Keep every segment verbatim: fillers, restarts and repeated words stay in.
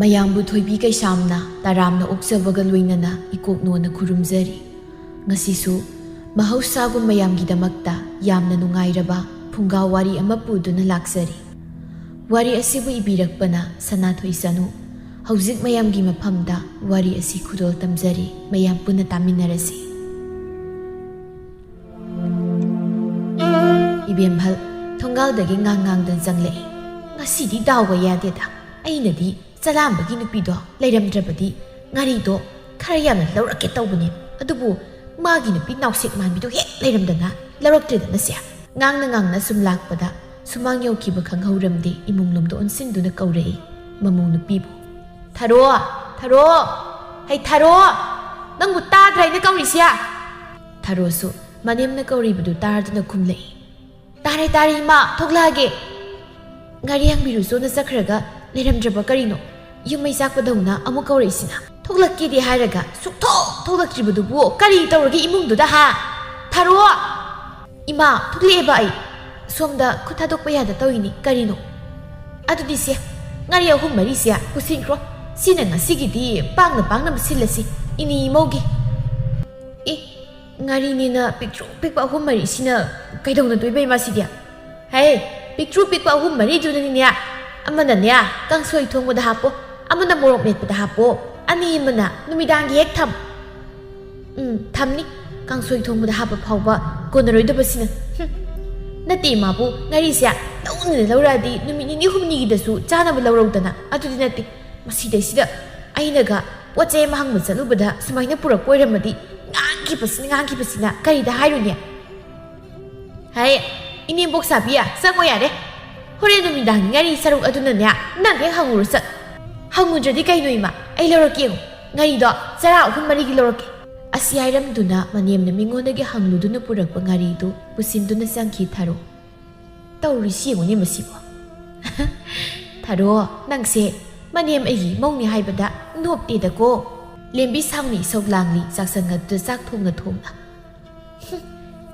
ꯃꯌꯥꯝꯕꯨ ꯊꯣꯏꯕꯤ ꯀꯩꯁꯥꯝꯅ ꯇꯔꯥꯝꯅ ꯑꯣꯛꯆꯕꯒ ꯂꯣꯏꯅꯅ ꯏꯀꯣꯛꯅꯣꯅ ꯈꯨꯔꯨꯝꯖꯔꯤ꯫ ꯉꯁꯤꯁꯨ ꯃꯍꯧꯁꯥꯒꯨꯝ ꯃꯌꯥꯝꯒꯤꯗꯃꯛꯇ ꯌꯥꯝꯅ ꯅꯨꯡꯉꯥꯏꯔꯕ ꯐꯨꯡꯒꯥ ꯋꯥꯔꯤ ꯑꯃ ꯄꯨꯗꯨꯅ ꯂꯥꯛꯆꯔꯤ꯫ ꯋꯥꯔꯤ ꯑꯁꯤꯕꯨ ꯏꯕꯤꯔꯛꯄꯅ ꯁꯅꯥꯊꯣꯏ ꯆꯅꯨ꯫ ꯍꯧꯖꯤꯛ ꯃꯌꯥꯝꯒꯤ ꯃꯐꯝꯗ ꯋꯥꯔꯤ ꯑꯁꯤ ꯈꯨꯗꯣꯜ ꯇꯝꯖꯔꯤ꯫ ꯃꯌꯥꯝ ꯄꯨꯟꯅ ꯇꯥꯃꯤꯟꯅꯔꯁꯤ꯫ ꯏꯕꯦꯝꯍꯜ ꯊꯣꯡꯒꯥꯜꯗꯒꯤ ꯉꯥꯡ ꯉꯥꯡꯗꯨꯅ ꯆꯪꯂꯛꯏ꯫ "ꯉꯁꯤꯗꯤ ꯗꯥꯎꯒ ꯌꯥꯗꯦꯗ꯫ ꯑꯩꯅꯗꯤ ꯆꯂꯥꯝꯕꯒꯤ ꯅꯨꯄꯤꯗꯣ ꯂꯩꯔꯝꯗ꯭ꯔꯕꯗꯤ ꯉꯥꯔꯤꯗꯣ ꯈꯔ ꯌꯥꯝꯅ ꯂꯧꯔꯛꯀꯦ ꯇꯧꯕꯅꯦ꯫ ꯑꯗꯨꯕꯨ ꯃꯥꯒꯤ ꯅꯨꯄꯤ ꯅꯥꯎꯁꯦꯛ ꯃꯥꯟꯕꯤꯗꯣ ꯍꯦꯛ ꯂꯩꯔꯝꯗꯅ ꯂꯧꯔꯛꯇ꯭ꯔꯦꯗꯅ ꯁꯦ꯫" ꯉꯥꯡꯅ ꯉꯥꯡꯅ ꯁꯨꯝ ꯂꯥꯛꯄꯗ ꯁꯨꯃꯥꯡ ꯌꯧꯈꯤꯕ ꯈꯪꯍꯧꯔꯝꯗꯦ ꯏꯃꯨꯡꯂꯣꯝꯗ ꯑꯣꯟꯁꯤꯟꯗꯨꯅ ꯀꯧꯔꯛꯏ ꯃꯃꯧ ꯅꯨꯄꯤꯕꯨ꯫ "ꯊꯔꯣ! ꯊꯔꯣ! ꯍꯩ ꯊꯔꯣ! ꯅꯪꯕꯨ ꯇꯥꯗ꯭ꯔꯥ ꯑꯩꯅ ꯀꯧꯔꯤꯁꯦ?" ꯊꯔꯣꯁꯨ ꯃꯅꯦꯝꯅ ꯀꯧꯔꯤꯕꯗꯨ ꯇꯥꯔꯗꯨꯅ ꯈꯨꯝꯂꯛꯏ꯫ "ꯇꯥꯔꯦ, ꯇꯥꯔꯦ ꯏꯃꯥ, ꯊꯣꯛꯂꯛꯑꯒꯦ꯫" "ꯉꯥꯔꯤ ꯍꯪꯕꯤꯔꯨꯆꯣꯅ ꯆꯠꯈ꯭ꯔꯒ ꯂꯩꯔꯝꯗ꯭ꯔꯕ ꯀꯔꯤꯅꯣ? ꯌꯨꯝ ꯃꯩ ꯆꯥꯛꯄꯗꯧꯅ ꯑꯃꯨꯛ ꯀꯧꯔꯛꯏꯁꯤꯅ?" "ꯊꯣꯛꯂꯛꯀꯦꯗꯤ ꯍꯥꯏꯔꯒ ꯁꯨꯛꯊꯣꯛ ꯊꯣꯛꯂꯛꯇ꯭ꯔꯤꯕꯗꯨꯕꯨ ꯀꯔꯤ ꯇꯧꯔꯒꯦ ꯏꯃꯨꯡꯗꯨꯗ, ꯍꯥ? ꯊꯔꯣ!" "ꯏꯃꯥ, ꯊꯣꯛꯂꯛꯑꯦꯕ ꯑꯩ꯫ ꯁꯣꯝꯗ ꯈꯨꯠ ꯊꯥꯗꯣꯛꯄ ꯌꯥꯗ ꯇꯧꯔꯤꯅꯤ꯫ ꯀꯔꯤꯅꯣ?" "ꯑꯗꯨꯗꯤ ꯁꯦ, ꯉꯥꯔꯤ ꯑꯍꯨꯝ ꯃꯔꯤꯁꯦ ꯄꯨꯁꯤꯟꯈ꯭ꯔꯣ꯫ ꯁꯤꯅ ꯉꯁꯤꯒꯤꯗꯤ ꯄꯥꯡꯅ ꯄꯥꯡꯅꯕ ꯁꯤꯜꯂꯁꯤ, ꯏꯅꯦ ꯏꯃꯧꯒꯤ꯫" "ꯑꯦ, ꯉꯥꯔꯤꯅꯦꯅ ꯄꯤꯛꯇ꯭ꯔꯨ ꯄꯤꯛꯄ ꯑꯍꯨꯝ ꯃꯔꯤꯁꯤꯅ ꯀꯩꯗꯧꯅꯗꯣꯏꯕ ꯏꯃꯥ ꯁꯤꯗꯤ?" "ꯍꯦ, ꯄꯤꯛꯇ꯭ꯔꯨ ꯄꯤꯛꯄ ꯑꯍꯨꯝ ꯃꯔꯤꯗꯨꯅꯅꯤꯅꯦ, ꯑꯃꯅꯅꯦ ꯀꯥꯡꯁꯣꯏ ꯊꯣꯡꯕꯗ ꯍꯥꯞꯄꯣ, ꯑꯃꯅ ꯃꯣꯔꯣꯛ ꯃꯦꯠꯄꯗ ꯍꯥꯞꯄꯣ, ꯑꯅꯤ ꯑꯃꯅ ꯅꯨꯃꯤꯗꯥꯡꯒꯤ ꯍꯦꯛ ꯊꯝ-" "ꯎꯝ, ꯊꯝꯅꯤ꯫ ꯀꯥꯡꯁꯣꯏ ꯊꯣꯡꯕꯗ ꯍꯥꯞꯄ ꯐꯥꯎꯕ ꯀꯣꯟꯅꯔꯣꯏꯗꯕꯁꯤꯅ꯫" "ꯍꯨꯝ꯫ ꯅꯠꯇꯦ ꯏꯃꯥꯕꯨ, ꯉꯥꯔꯤꯁꯦ ꯂꯧꯅꯤꯅ ꯂꯧꯔꯛꯑꯗꯤ ꯅꯨꯃꯤꯠ ꯅꯤꯅꯤ ꯍꯨꯝꯅꯤꯒꯤꯗꯁꯨ ꯆꯥꯅꯕ ꯂꯧꯔꯧꯗꯅ꯫ ꯑꯗꯨꯗꯤ ꯅꯠꯇꯦ, ꯃꯁꯤꯗꯩꯁꯤꯗ ꯑꯩꯅꯒ ꯄꯣꯠ ꯆꯩ ꯑꯃ ꯍꯪꯕ ꯆꯠꯂꯨꯕꯗ ꯁꯨꯃꯥꯏꯅ ꯄꯨꯔꯛꯄ ꯑꯣꯏꯔꯝꯃꯗꯤ ꯉꯥꯡꯈꯤꯕꯁꯤꯅ, ꯉꯥꯡꯈꯤꯕꯁꯤꯅ ꯀꯔꯤꯗ ꯍꯥꯏꯔꯨꯅꯤ?" "ꯍꯩ, ꯏꯅꯦꯝꯕꯣꯛ ꯁꯥꯕꯤ, ꯆꯪꯉꯣ ꯌꯥꯔꯦ꯫ ꯍꯣꯔꯦꯟ ꯅꯨꯃꯤꯗꯥꯡꯒꯤ ꯉꯥꯔꯤ ꯁꯔꯨꯛ ꯑꯗꯨꯅꯅꯦ ꯅꯪ ꯍꯦꯛ ꯍꯪꯉꯨꯔꯣ ꯆꯠ꯫ ꯍꯪꯉꯨꯗ꯭ꯔꯗꯤ ꯀꯩꯅꯣ ꯏꯃꯥ, ꯑꯩ ꯂꯧꯔꯛꯀꯦ ꯌꯦꯡꯉꯨ꯫ ꯉꯥꯔꯤꯗꯣ ꯆꯔꯥ ꯑꯍꯨꯝ ꯃꯔꯤꯒꯤ ꯂꯧꯔꯛꯀꯦ꯫" ꯑꯁꯤ ꯍꯥꯏꯔꯝꯗꯨꯅ ꯃꯅꯦꯝꯅ ꯃꯤꯉꯣꯟꯗꯒꯤ ꯍꯪꯂꯨꯗꯨꯅ ꯄꯨꯔꯛꯄ ꯉꯥꯔꯤꯗꯨ ꯄꯨꯁꯤꯟꯗꯨꯅ ꯆꯪꯈꯤ ꯊꯔꯣ꯫ "ꯇꯧꯔꯤꯁꯤ ꯌꯦꯡꯉꯨꯅꯦ ꯃꯁꯤꯕꯣ꯫" "ꯊꯔꯣ, ꯅꯪꯁꯦ ꯃꯅꯦꯝ ꯑꯩꯒꯤ ꯏꯃꯧꯅꯦ ꯍꯥꯏꯕꯗ ꯅꯣꯞꯇꯦꯗꯀꯣ꯫" ꯂꯦꯝꯕꯤ ꯁꯥꯎꯅ ꯏꯁꯧ ꯂꯥꯡꯂꯤ ꯆꯥꯛꯁꯪ ꯑꯗꯨꯗ ꯆꯥꯛ ꯊꯣꯡꯅ ꯊꯣꯡꯅ꯫ "ꯍꯨꯝ,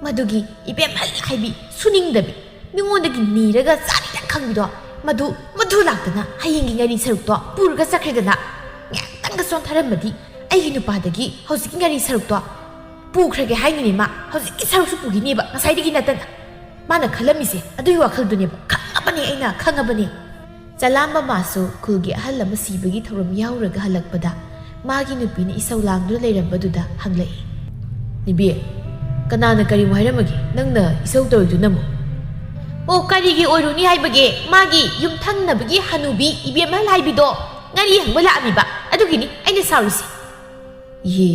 ꯃꯗꯨꯒꯤ ꯏꯕꯦꯝꯍꯜ ꯍꯥꯏꯕꯤ ꯁꯨꯅꯤꯡꯗꯕꯤ, ꯃꯤꯉꯣꯟꯗꯒꯤ ꯅꯤꯔꯒ ꯆꯥꯔꯤꯗ ꯈꯪꯕꯤꯗꯣ꯫ ꯃꯗꯨ ꯃꯗꯨ ꯂꯥꯛꯇꯅ ꯍꯌꯦꯡꯒꯤ ꯉꯥꯔꯤ ꯁꯔꯨꯛꯇꯣ ꯄꯨꯔꯒ ꯆꯠꯈ꯭ꯔꯦꯗꯅ꯫ ꯉꯥꯏꯍꯥꯛꯇꯪꯒ ꯆꯣꯟꯊꯔꯝꯃꯗꯤ ꯑꯩꯒꯤ ꯅꯨꯄꯥꯗꯒꯤ ꯍꯧꯖꯤꯛꯀꯤ ꯉꯥꯔꯤ ꯁꯔꯨꯛꯇꯣ ꯄꯨꯈ꯭ꯔꯒꯦ ꯍꯥꯏꯅꯤꯅꯦ ꯃꯥ꯫ ꯍꯧꯖꯤꯛꯀꯤ ꯁꯔꯨꯛꯁꯨ ꯄꯨꯈꯤꯅꯦꯕ ꯉꯁꯥꯏꯗꯒꯤ ꯅꯠꯇꯅ꯫ ꯃꯥꯅ ꯈꯜꯂꯝꯃꯤꯁꯦ ꯑꯗꯨꯒꯤ ꯋꯥꯈꯜꯗꯨꯅꯦꯕ꯫ ꯈꯪꯉꯕꯅꯦ ꯑꯩꯅ, ꯈꯪꯉꯕꯅꯦ꯫ ꯆꯂꯥꯝꯕ ꯃꯥꯁꯨ ꯈꯨꯜꯒꯤ ꯑꯍꯜ ꯑꯃ ꯁꯤꯕꯒꯤ ꯊꯧꯔꯝ ꯌꯥꯎꯔꯒ ꯍꯜꯂꯛꯄꯗ ꯃꯥꯒꯤ ꯅꯨꯄꯤꯅ ꯏꯁꯧ ꯂꯥꯡꯗꯨꯅ ꯂꯩꯔꯝꯕꯗꯨꯗ ꯍꯪꯂꯛꯏ꯫ "ꯅꯤꯕꯤ, ꯀꯅꯥꯅ ꯀꯔꯤꯃꯨꯛ ꯍꯥꯏꯔꯝꯃꯒꯦ? ꯅꯪꯅ ꯏꯁꯧ ꯇꯧꯔꯤꯗꯨꯅ ꯑꯃꯨꯛ?" "ꯑꯣ, ꯀꯔꯤꯒꯤ ꯑꯣꯏꯔꯨꯅꯤ ꯍꯥꯏꯕꯒꯦ? ꯃꯥꯒꯤ ꯌꯨꯝꯊꯪꯅꯕꯒꯤ ꯍꯅꯨꯕꯤ ꯏꯕꯦꯝꯍꯜ ꯍꯥꯏꯕꯤꯗꯣ ꯉꯥꯔꯤ ꯍꯪꯕ ꯂꯥꯛꯑꯝꯃꯤꯕ꯫ ꯑꯗꯨꯒꯤꯅꯤ ꯑꯩꯅ ꯁꯥꯎꯔꯤꯁꯦ꯫" "ꯏꯍꯦ,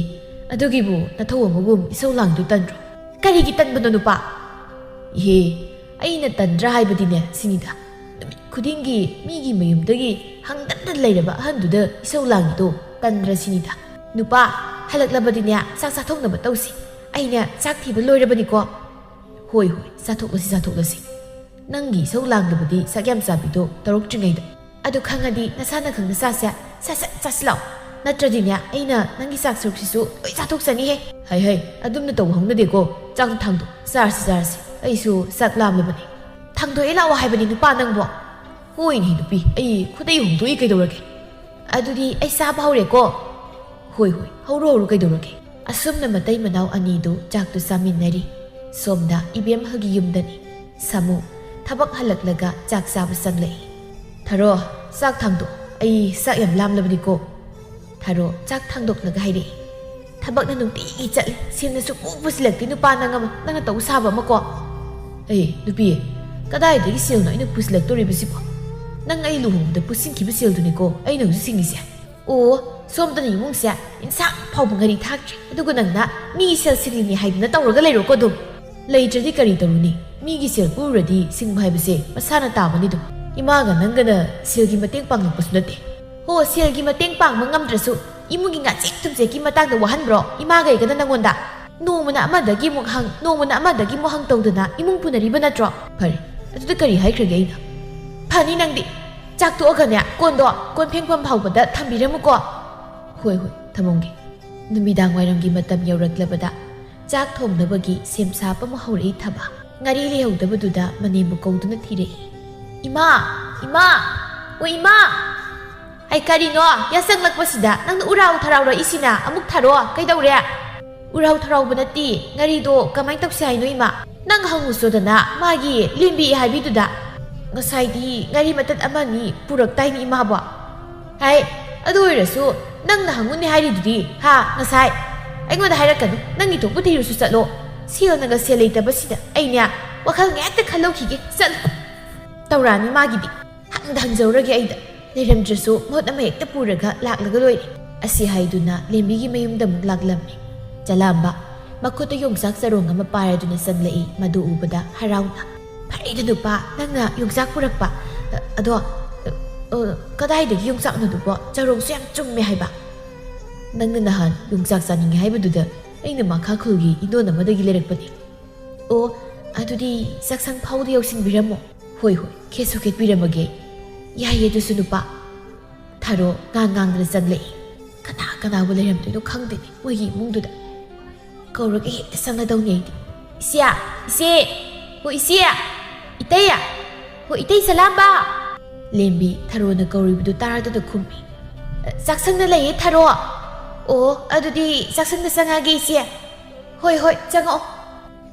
ꯑꯗꯨꯒꯤꯕꯨ ꯅꯊꯧ ꯑꯃꯒꯨꯝ ꯏꯁꯧ ꯂꯥꯡꯗꯨ ꯇꯟꯗ꯭ꯔꯣ?" "ꯀꯔꯤꯒꯤ ꯇꯟꯕꯅꯣ ꯅꯨꯄꯥ?" "ꯏꯍꯦ, ꯑꯩꯅ ꯇꯟꯗ꯭ꯔꯥ ꯍꯥꯏꯕꯗꯤꯅꯦ ꯁꯤꯅꯤꯗ, ꯅꯨꯃꯤꯠ ꯈꯨꯗꯤꯡꯒꯤ ꯃꯤꯒꯤ ꯃꯌꯨꯝꯗꯒꯤ ꯍꯪꯗꯅ ꯂꯩꯔꯕ ꯑꯍꯟꯗꯨꯗ ꯏꯁꯧ ꯂꯥꯡꯉꯤꯗꯣ ꯇꯟꯗ꯭ꯔ ꯁꯤꯅꯤꯗ꯫ ꯅꯨꯄꯥ, ꯍꯜꯂꯛꯂꯕꯗꯤꯅꯦ ꯆꯥꯛ ꯆꯥꯊꯣꯛꯅꯕ ꯇꯧꯁꯤ꯫ ꯑꯩꯅꯦ ꯆꯥꯛ ꯊꯤꯕ ꯂꯣꯏꯔꯕꯅꯤꯀꯣ꯫" "ꯍꯣꯏ, ꯍꯣꯏ, ꯆꯥꯊꯣꯛꯂꯁꯤ, ꯆꯥꯊꯣꯛꯂꯁꯤ꯫ ꯅꯪꯒꯤ ꯏꯁꯧ ꯂꯥꯡꯗꯕꯗꯤ ꯁꯛ ꯌꯥꯝ ꯆꯥꯕꯤꯗꯣ ꯇꯧꯔꯛꯇ꯭ꯔꯤꯉꯩꯗ꯫ ꯑꯗꯨ ꯈꯪꯉꯗꯤ ꯅꯁꯥꯅ ꯈꯪꯅ ꯆꯥꯁꯦ꯫ ꯁꯠ ꯁꯠ ꯆꯥꯁꯤꯜꯂꯛꯑꯣ꯫ ꯅꯠꯇ꯭ꯔꯗꯤꯅꯦ ꯑꯩꯅ ꯅꯪꯒꯤ ꯆꯥꯛ ꯁꯔꯨꯛꯁꯤꯁꯨ ꯂꯣꯏ ꯆꯥꯊꯣꯛꯆꯅꯤꯍꯦ꯫" "ꯍꯩ ꯍꯩ, ꯑꯗꯨꯝꯅ ꯇꯧꯕ ꯍꯧꯅꯗꯦꯀꯣ꯫ ꯆꯥꯛꯇꯣ ꯊꯥꯡꯗꯣꯛ, ꯆꯥꯔꯁꯤ ꯆꯥꯔꯁꯤ꯫ ꯑꯩꯁꯨ ꯆꯥꯛ ꯂꯥꯝꯂꯕꯅꯤ꯫" "ꯊꯥꯡꯗꯣꯛꯑꯦ ꯂꯥꯛꯑꯣ ꯍꯥꯏꯕꯅꯤ ꯅꯨꯄꯥ ꯅꯪꯕꯣ꯫" "ꯍꯣꯏꯅꯦ ꯅꯨꯄꯤ, ꯑꯩ ꯈꯨꯗꯩ ꯍꯣꯡꯗꯣꯛꯏ ꯀꯩꯗꯧꯔꯒꯦ?" "ꯑꯗꯨꯗꯤ ꯑꯩ ꯆꯥꯕ ꯍꯧꯔꯦꯀꯣ꯫" "ꯍꯣꯏ ꯍꯣꯏ, ꯍꯧꯔꯣ ꯍꯧꯔꯣ, ꯀꯩꯗꯧꯔꯒꯦ?" ꯑꯁꯨꯝꯅ ꯃꯇꯩ ꯃꯅꯥꯎ ꯑꯅꯤꯗꯨ ꯆꯥꯛꯇꯨ ꯆꯥꯃꯤꯟꯅꯔꯤ꯫ ꯁꯣꯝꯗ ꯏꯕꯦꯝꯍꯜꯒꯤ ꯌꯨꯝꯗꯅꯤ꯫ ꯁꯥꯃꯨ ꯊꯕꯛ ꯍꯜꯂꯛꯂꯒ ꯆꯥꯛ ꯆꯥꯕ ꯆꯪꯂꯛꯏ꯫ "ꯊꯔꯣ, ꯆꯥꯛ ꯊꯥꯡꯗꯣꯛ, ꯑꯩ ꯆꯥꯛ ꯌꯥꯝ ꯂꯥꯝꯂꯕꯅꯤꯀꯣ꯫" ꯊꯔꯣ ꯆꯥꯛ ꯊꯥꯡꯗꯣꯛꯂꯒ ꯍꯥꯏꯔꯛꯏ꯫ "ꯊꯕꯛꯅ ꯅꯨꯡꯇꯤꯒꯤ ꯆꯠꯂꯤ, ꯁꯦꯜꯅ ꯁꯨꯛꯄꯨ ꯄꯨꯁꯤꯜꯂꯛꯇꯦ ꯅꯨꯄꯥ ꯅꯪ ꯑꯃ, ꯅꯪꯅ ꯇꯧ ꯁꯥꯕ ꯑꯃꯀꯣ꯫" "ꯑꯦ ꯅꯨꯄꯤ, ꯀꯗꯥꯏꯗꯒꯤ ꯁꯦꯜꯅꯣ ꯑꯩꯅ ꯄꯨꯁꯤꯜꯂꯛꯇꯣꯔꯤꯕꯁꯤꯕꯣ? ꯅꯪ ꯑꯩ ꯂꯨꯍꯣꯡꯕꯗ ꯄꯨꯁꯤꯟꯈꯤꯕ ꯁꯦꯜꯗꯨꯅꯤꯀꯣ ꯑꯩꯅ ꯍꯧꯖꯤꯛ ꯁꯤꯡꯉꯤꯁꯦ꯫" "ꯑꯣ, ꯁꯣꯝꯗꯅ ꯏꯃꯨꯡꯁꯦ ꯏꯟꯁꯥꯡ ꯐꯥꯎꯕ ꯉꯥꯔꯤ ꯊꯥꯛꯇ꯭ꯔꯦ, ꯑꯗꯨꯒ ꯅꯪꯅ ꯃꯤꯒꯤ ꯁꯦꯜ ꯁꯤꯡꯂꯤꯅꯤ ꯍꯥꯏꯗꯅ ꯇꯧꯔꯒ ꯂꯩꯔꯣꯀꯣ ꯑꯗꯨꯝ꯫ ꯂꯩꯇ꯭ꯔꯗꯤ ꯀꯔꯤ ꯇꯧꯔꯨꯅꯤ? ꯃꯤꯒꯤ ꯁꯦꯜ ꯄꯨꯔꯨꯔꯗꯤ ꯁꯤꯡꯕ ꯍꯥꯏꯕꯁꯦ ꯃꯁꯥꯅ ꯇꯥꯕꯅꯤꯗꯣ꯫ ꯏꯃꯥꯒ ꯅꯪꯒꯅ ꯁꯦꯜꯒꯤ ꯃꯇꯦꯡ ꯄꯥꯡꯂꯛꯄꯁꯨ ꯅꯠꯇꯦ꯫" "ꯍꯣ, ꯁꯦꯜꯒꯤ ꯃꯇꯦꯡ ꯄꯥꯡꯕ ꯉꯝꯗ꯭ꯔꯁꯨ ꯏꯃꯨꯡꯒꯤ ꯉꯥꯆꯦꯛ ꯊꯨꯝꯆꯦꯛꯀꯤ ꯃꯇꯥꯡꯗ ꯋꯥꯍꯟꯕ꯭ꯔꯣ ꯏꯃꯥꯒ ꯑꯩꯒꯅ ꯅꯪꯉꯣꯟꯗ? ꯅꯣꯡꯃꯅ ꯑꯃꯗꯒꯤ ꯑꯃꯨꯛ ꯍꯪ, ꯅꯣꯡꯃꯅ ꯑꯃꯗꯒꯤ ꯑꯃꯨꯛ ꯍꯪ ꯇꯧꯗꯅ ꯏꯃꯨꯡ ꯄꯨꯅꯔꯤꯕ ꯅꯠꯇ꯭ꯔꯣ?" "ꯐꯔꯦ, ꯑꯗꯨꯗ ꯀꯔꯤ ꯍꯥꯏꯈ꯭ꯔꯒꯦ ꯑꯩꯅ?" "ꯐꯅꯤ ꯅꯪꯗꯤ꯫ ꯆꯥꯛ ꯇꯣꯛꯑꯒꯅꯦ ꯀꯣꯟꯗꯣ ꯀꯣꯟ ꯐꯦꯡꯐꯝ ꯐꯥꯎꯕꯗ ꯊꯝꯕꯤꯔꯝꯃꯨꯀꯣ꯫" "ꯍꯣꯏ ꯍꯣꯏ, ꯊꯝꯃꯝꯒꯦ꯫" ꯅꯨꯃꯤꯗꯥꯡ ꯋꯥꯏꯔꯝꯒꯤ ꯃꯇꯝ ꯌꯧꯔꯛꯂꯕꯗ ꯆꯥꯛ ꯊꯣꯡꯅꯕꯒꯤ ꯁꯦꯝ ꯁꯥꯕ ꯑꯃ ꯍꯧꯔꯛꯏ ꯊꯕ꯫ ꯉꯥꯔꯤ ꯂꯩꯍꯧꯗꯕꯗꯨꯗ ꯃꯅꯦꯝꯕꯨ ꯀꯧꯗꯨꯅ ꯊꯤꯔꯛꯏ꯫ "ꯏꯃꯥ, ꯏꯃꯥ! ꯑꯣ ꯏꯃꯥ! ꯑꯩ ꯀꯔꯤꯅꯣ? ꯌꯥꯆꯪꯂꯛꯄꯁꯤꯗ ꯅꯪꯅ ꯎꯔꯥꯎ ꯊꯔꯥꯎꯔꯛꯏꯁꯤꯅ? ꯑꯃꯨꯛ ꯊꯥꯔꯣ꯫ ꯀꯩꯗꯧꯔꯦ? ꯎꯔꯥꯎ ꯊꯔꯥꯎꯕ ꯅꯠꯇꯦ꯫ ꯉꯥꯔꯤꯗꯣ ꯀꯃꯥꯏꯅ ꯇꯧꯁꯤ ꯍꯥꯏꯅꯣ ꯏꯃꯥ? ꯅꯪ ꯍꯪꯉꯨꯆꯣꯗꯅ ꯃꯥꯒꯤ ꯂꯦꯝꯕꯤ ꯍꯥꯏꯕꯤꯗꯨꯗ꯫ ꯉꯁꯥꯏꯗꯤ ꯉꯥꯔꯤ ꯃꯇꯠ ꯑꯃ ꯑꯅꯤ ꯄꯨꯔꯛꯇꯥꯏꯅꯦ ꯏꯃꯥꯕꯣ꯫ ꯍꯥꯏ, ꯑꯗꯨ ꯑꯣꯏꯔꯁꯨ ꯅꯪꯅ ꯍꯪꯉꯨꯅꯦ ꯍꯥꯏꯔꯤꯗꯨꯗꯤ, ꯍꯥ, ꯉꯁꯥꯏ? ꯑꯩꯉꯣꯟꯗ ꯍꯥꯏꯔꯛꯀꯅꯨ, ꯅꯪꯒꯤ ꯊꯣꯛꯄ ꯊꯤꯔꯨꯁꯨ ꯆꯠꯂꯣ꯫ ꯁꯦꯜꯅꯒ ꯁꯦꯜ ꯂꯩꯇꯕꯁꯤꯗ ꯑꯩꯅꯦ ꯋꯥꯈꯜ ꯉꯥꯏꯍꯥꯛꯇ ꯈꯜꯍꯧꯈꯤꯒꯦ, ꯆꯠꯂꯣ꯫ ꯇꯧꯔꯛꯑꯅꯤ ꯃꯥꯒꯤꯗꯤ꯫ ꯍꯪꯗ ꯍꯪꯖꯧꯔꯒꯦ ꯑꯩꯗ꯫ ꯂꯩꯔꯝꯗ꯭ꯔꯁꯨ ꯃꯍꯨꯠ ꯑꯃ ꯍꯦꯛꯇ ꯄꯨꯔꯒ ꯂꯥꯛꯂꯒ ꯂꯣꯏꯔꯦ꯫ ꯑꯁꯤ ꯍꯥꯏꯗꯨꯅ ꯂꯦꯝꯕꯤꯒꯤ ꯃꯌꯨꯝꯗ ꯑꯃꯨꯛ ꯂꯥꯛꯂꯝꯃꯤ꯫ ꯆꯂꯥꯝꯕ ꯃꯈꯨꯠꯇ ꯌꯣꯡꯆꯥꯛ ꯆꯔꯣꯡ ꯑꯃ ꯄꯥꯏꯔꯗꯨꯅ ꯆꯪꯂꯛꯏ꯫ ꯃꯗꯨ ꯎꯕꯗ ꯍꯔꯥꯎꯅ, "ꯐꯔꯦꯗ ꯅꯨꯄꯥ, ꯅꯪꯅ ꯌꯣꯡꯆꯥꯛ ꯄꯨꯔꯛꯄ꯫ ꯑ, ꯑꯗꯣ, ꯑ, ꯑ, ꯀꯗꯥꯏꯗꯒꯤ ꯌꯣꯡꯆꯥꯛꯅꯣꯗꯨꯕꯣ? ꯆꯔꯣꯡꯁꯨ ꯌꯥꯝ ꯆꯨꯝꯃꯦ ꯍꯥꯏꯕ꯫ ꯅꯪꯅ ꯅꯍꯥꯟ ꯌꯣꯡꯆꯥꯛ ꯆꯥꯅꯤꯡꯉꯦ ꯍꯥꯏꯕꯗꯨꯗ ꯑꯩꯅ ꯃꯈꯥ ꯈꯨꯜꯒꯤ ꯏꯟꯗꯣꯟ ꯑꯃꯗꯒꯤ ꯂꯩꯔꯛꯄꯅꯤ꯫" "ꯑꯣ, ꯑꯗꯨꯗꯤ ꯆꯥꯛꯁꯪ ꯐꯥꯎꯗ ꯌꯧꯁꯤꯟꯕꯤꯔꯝꯃꯣ꯫" "ꯍꯣꯏ, ꯍꯣꯏ, ꯈꯦꯠꯁꯨ ꯈꯦꯠꯄꯤꯔꯝꯃꯒꯦ꯫" "ꯌꯥꯏꯌꯦ ꯑꯗꯨꯁꯨ ꯅꯨꯄꯥ꯫" ꯊꯥꯔꯣ ꯉꯥꯡ ꯉꯥꯡꯗꯅ ꯆꯪꯂꯛꯏ꯫ ꯀꯅꯥ ꯀꯅꯥꯕꯨ ꯂꯩꯔꯝꯗꯣꯏꯅꯣ ꯈꯪꯗꯦꯅꯦ ꯃꯣꯏꯒꯤ ꯏꯃꯨꯡꯗꯨꯗ꯫ ꯀꯧꯔꯒ ꯍꯦꯛꯇ ꯆꯪꯒꯗꯧꯅꯤ ꯑꯩꯗꯤ꯫ "ꯏꯆꯦ! ꯏꯆꯦ! ꯍꯣ ꯏꯆꯦ! ꯏꯇꯩ! ꯍꯣ ꯏꯇꯩ ꯁꯂꯥꯝꯕ!" ꯂꯦꯝꯕꯤ ꯊꯔꯣꯅ ꯀꯧꯔꯤꯕꯗꯨ ꯇꯥꯔꯗꯨꯅ ꯈꯨꯝꯃꯤ꯫ "ꯆꯥꯛꯁꯪꯗ ꯂꯩꯌꯦ ꯊꯔꯣ꯫" "ꯑꯣ, ꯑꯗꯨꯗꯤ ꯆꯥꯛꯁꯪꯗ ꯆꯪꯉꯒꯦ ꯏꯆꯦ꯫" "ꯍꯣꯏ, ꯍꯣꯏ, ꯆꯪꯉꯛꯑꯣ꯫"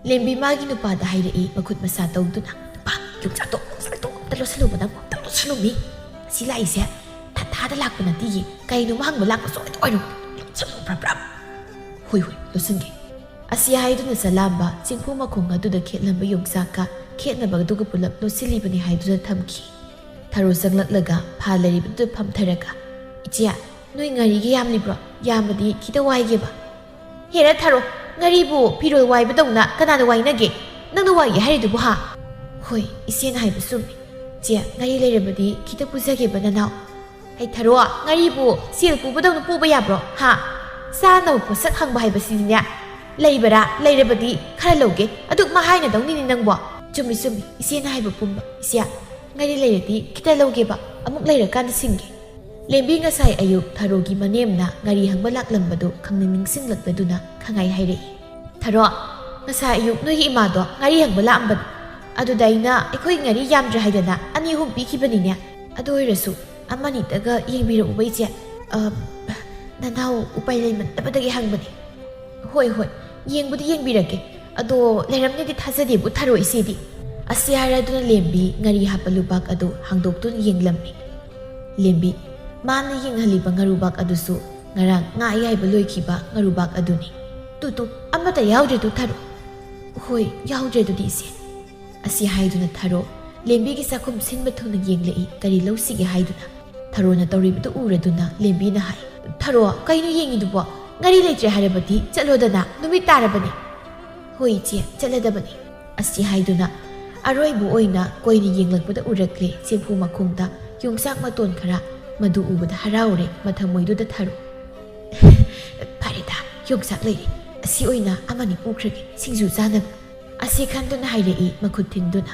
ꯂꯦꯝꯕꯤ ꯃꯥꯒꯤ ꯅꯨꯄꯥꯗ ꯍꯥꯏꯔꯛꯏ ꯃꯈꯨꯠ ꯃꯁꯥ ꯇꯧꯗꯨꯅ꯫ "ꯅꯨꯄꯥ, ꯌꯣꯡꯆꯥꯛꯇꯣ, ꯌꯣꯡꯆꯥꯛꯇꯣ ꯑꯝꯇ ꯂꯣꯠꯁꯜꯂꯨꯕ ꯅꯪꯕꯣ, ꯑꯝꯇ ꯂꯣꯠꯁꯜꯂꯨꯃꯤ꯫ ꯑꯁꯤ ꯂꯥꯛꯏꯁꯦ ꯊꯥ ꯊꯥꯗ ꯂꯥꯛꯄ ꯅꯠꯇꯦꯌꯦ, ꯀꯩꯅꯣꯝꯃ ꯍꯪꯕ ꯂꯥꯛꯄ ꯁꯣꯏꯗ ꯑꯣꯏꯔꯝꯒꯅꯤ꯫ ꯂꯣꯠꯁꯜꯂꯨ ꯄ꯭ꯔꯞ ꯄ꯭ꯔꯞ꯫" "ꯍꯣꯏ, ꯍꯣꯏ, ꯂꯣꯠꯁꯟꯒꯦ꯫" ꯑꯁꯤ ꯍꯥꯏꯗꯨꯅ ꯆꯂꯥꯝꯕ ꯆꯤꯡꯐꯨ ꯃꯈꯣꯡ ꯑꯗꯨꯗ ꯈꯦꯠꯂꯝꯕ ꯌꯣꯡꯆꯥꯛꯀ ꯈꯦꯠꯅꯕ ꯑꯗꯨꯒ ꯄꯨꯂꯞ ꯂꯣꯠꯁꯤꯜꯂꯤꯕꯅꯤ ꯍꯥꯏꯗꯨꯅ ꯊꯝꯈꯤ꯫ ꯊꯔꯣ ꯆꯪꯂꯛꯂꯒ ꯐꯥꯜ ꯂꯩꯔꯤꯕꯗꯨꯗ ꯐꯝꯊꯔꯒ, "ꯏꯆꯦ, ꯅꯣꯏ ꯉꯥꯔꯤꯒ ꯌꯥꯝꯂꯤꯕ꯭ꯔꯣ? ꯌꯥꯝꯃꯗꯤ ꯈꯤꯇ ꯋꯥꯏꯒꯦꯕ꯫" "ꯍꯦꯔꯥ ꯊꯔꯣ, ꯉꯥꯔꯤꯕꯨ ꯐꯤꯔꯣꯜ ꯋꯥꯏꯕꯗꯧꯅ ꯀꯅꯥꯅ ꯋꯥꯏꯅꯒꯦ? ꯅꯪꯅ ꯋꯥꯏꯒꯦ ꯍꯥꯏꯔꯤꯗꯨꯕꯨ ꯍꯥ?" "ꯍꯣꯏ, ꯏꯆꯦꯅ ꯍꯥꯏꯕ ꯆꯨꯝꯃꯤ꯫ ꯆꯦ, ꯉꯥꯔꯤ ꯂꯩꯔꯕꯗꯤ ꯈꯤꯇ ꯄꯨꯖꯒꯦꯕ ꯅꯅꯥꯎ꯫" "ꯍꯩ ꯊꯔꯣ, ꯉꯥꯔꯤꯕꯨ ꯁꯦꯜ ꯄꯨꯕꯗꯧꯅ ꯄꯨꯕ ꯌꯥꯕ꯭ꯔꯣ ꯍꯥ? ꯆꯥꯅꯕ ꯄꯣꯠꯁꯛ ꯍꯪꯕ ꯍꯥꯏꯕꯁꯤꯗꯤꯅꯦ, ꯂꯩꯕꯔꯥ, ꯂꯩꯔꯕꯗꯤ ꯈꯔ ꯂꯧꯒꯦ, ꯑꯗꯨꯛ ꯃꯍꯥꯏꯅꯗꯧꯅꯤꯅꯦ ꯅꯪꯕꯣ꯫" "ꯆꯨꯝꯃꯤ, ꯆꯨꯝꯃꯤ, ꯏꯆꯦꯅ ꯍꯥꯏꯕ ꯄꯨꯝꯕ꯫ ꯏꯆꯦ, ꯉꯥꯔꯤ ꯂꯩꯔꯗꯤ ꯈꯤꯇ ꯂꯧꯒꯦꯕ, ꯑꯃꯨꯛ ꯂꯩꯔꯀꯥꯟꯗ ꯁꯤꯡꯒꯦ꯫" ꯂꯦꯝꯕꯤ ꯉꯁꯥꯏ ꯑꯌꯨꯛ ꯊꯔꯣꯒꯤ ꯃꯅꯦꯝꯅ ꯉꯥꯔꯤ ꯍꯪꯕ ꯂꯥꯛꯂꯝꯕꯗꯨ ꯈꯪꯅꯤꯡ ꯅꯤꯡꯁꯤꯡꯂꯛꯂꯗꯨꯅ ꯈꯪꯍꯥꯏ ꯍꯥꯏꯔꯛꯏ꯫ "ꯊꯔꯣ, ꯉꯁꯥꯏ ꯑꯌꯨꯛ ꯅꯣꯏꯒꯤ ꯏꯃꯥꯗꯣ ꯉꯥꯔꯤ ꯍꯪꯕ ꯂꯥꯛꯑꯝꯕꯅꯤ꯫ ꯑꯗꯨꯗ ꯑꯩꯅ ꯑꯩꯈꯣꯏ ꯉꯥꯔꯤ ꯌꯥꯝꯗ꯭ꯔꯦ ꯍꯥꯏꯗꯅ ꯑꯅꯤ ꯑꯍꯨꯝ ꯄꯤꯈꯤꯕꯅꯤꯅꯦ꯫ ꯑꯗꯨ ꯑꯣꯏꯔꯁꯨ ꯑꯃꯅꯤꯇꯒ ꯌꯦꯡꯕꯤꯔꯛꯎꯕ ꯏꯆꯦ꯫ ꯑ, ꯅꯅꯥꯎ ꯎꯄꯥꯏ ꯂꯩꯃꯟꯗꯕꯗꯒꯤ ꯍꯪꯕꯅꯤ꯫ ꯍꯣꯏ, ꯍꯣꯏ, ꯌꯦꯡꯕꯨꯗꯤ ꯌꯦꯡꯕꯤꯔꯛꯀꯦ꯫ ꯑꯗꯣ ꯂꯩꯔꯝꯅꯤꯗꯤ ꯊꯥꯖꯗꯦꯕꯨ ꯊꯔꯣ ꯏꯆꯦꯗꯤ꯫ ꯑꯁꯤ ꯍꯥꯏꯔꯗꯨꯅ ꯂꯦꯝꯕꯤ ꯉꯥꯔꯤ ꯍꯥꯞꯄ ꯂꯨꯕꯥꯛ ꯑꯗꯨ ꯍꯥꯡꯗꯣꯛꯇꯨꯅ ꯌꯦꯡꯂꯝꯃꯤ꯫ ꯂꯦꯝꯕꯤ, ꯃꯥꯅ ꯌꯦꯡꯍꯜꯂꯤꯕ ꯉꯥꯔꯨꯕꯥꯛ ꯑꯗꯨꯁꯨ ꯉꯔꯥꯡ ꯉꯥ ꯑꯌꯥꯏꯕ ꯂꯣꯏꯈꯤꯕ ꯉꯥꯔꯨꯕꯥꯛ ꯑꯗꯨꯅꯤ꯫ "ꯇꯨ, ꯇꯨ, ꯑꯃꯠꯇ ꯌꯥꯎꯗ꯭ꯔꯦ ꯇꯨ ꯊꯔꯣ"꯫ "ꯍꯣꯏ, ꯌꯥꯎꯗ꯭ꯔꯦ ꯑꯗꯨꯗꯤ ꯏꯆꯦ"꯫ ꯑꯁꯤ ꯍꯥꯏꯗꯨꯅ ꯊꯔꯣ ꯂꯦꯝꯕꯤꯒꯤ ꯆꯥꯛꯈꯨꯝ ꯁꯤꯟꯕ ꯊꯨꯡꯅ ꯌꯦꯡꯂꯛꯏ, ꯀꯔꯤ ꯂꯧꯁꯤꯒꯦ ꯍꯥꯏꯗꯨꯅ꯫ ꯊꯔꯣꯅ ꯇꯧꯔꯤꯕꯗꯨ ꯎꯔꯗꯨꯅ ꯂꯦꯝꯕꯤꯅ ꯍꯥꯏ, "ꯊꯔꯣ, ꯀꯩꯅꯣ ꯌꯦꯡꯉꯤꯗꯨꯕꯣ? ꯉꯥꯔꯤ ꯂꯩꯇ꯭ꯔꯦ ꯍꯥꯏꯔꯕꯗꯤ ꯆꯠꯂꯣꯗꯅ, ꯅꯨꯃꯤꯠ ꯇꯥꯔꯕꯅꯤ"꯫ "ꯍꯣꯏ ꯏꯆꯦ, ꯆꯠꯂꯗꯕꯅꯤ"꯫ ꯑꯁꯤ ꯍꯥꯏꯗꯨꯅ ꯑꯔꯣꯏꯕ ꯑꯣꯏꯅ ꯀꯣꯏꯅ ꯌꯦꯡꯂꯛꯄꯗ ꯎꯔꯛꯂꯦ ꯆꯦꯡꯐꯨ ꯃꯈꯣꯡꯗ ꯌꯣꯡꯆꯥꯛ ꯃꯇꯣꯟ ꯈꯔ꯫ ꯃꯗꯨ ꯎꯕꯗ ꯍꯔꯥꯎꯔꯦ ꯃꯊꯃꯣꯏꯗꯨꯗ ꯊꯔꯣ꯫ "ꯐꯔꯦꯗ, ꯌꯣꯡꯆꯥꯛ ꯂꯩꯔꯦ, ꯑꯁꯤ ꯑꯣꯏꯅ ꯑꯃꯅꯤ ꯄꯨꯈ꯭ꯔꯒꯦ ꯁꯤꯡꯖꯨ ꯆꯥꯅꯕ"꯫ ꯑꯁꯤ ꯈꯟꯗꯨꯅ ꯍꯥꯏꯔꯛꯏ ꯃꯈꯨꯠ ꯊꯤꯟꯗꯨꯅ꯫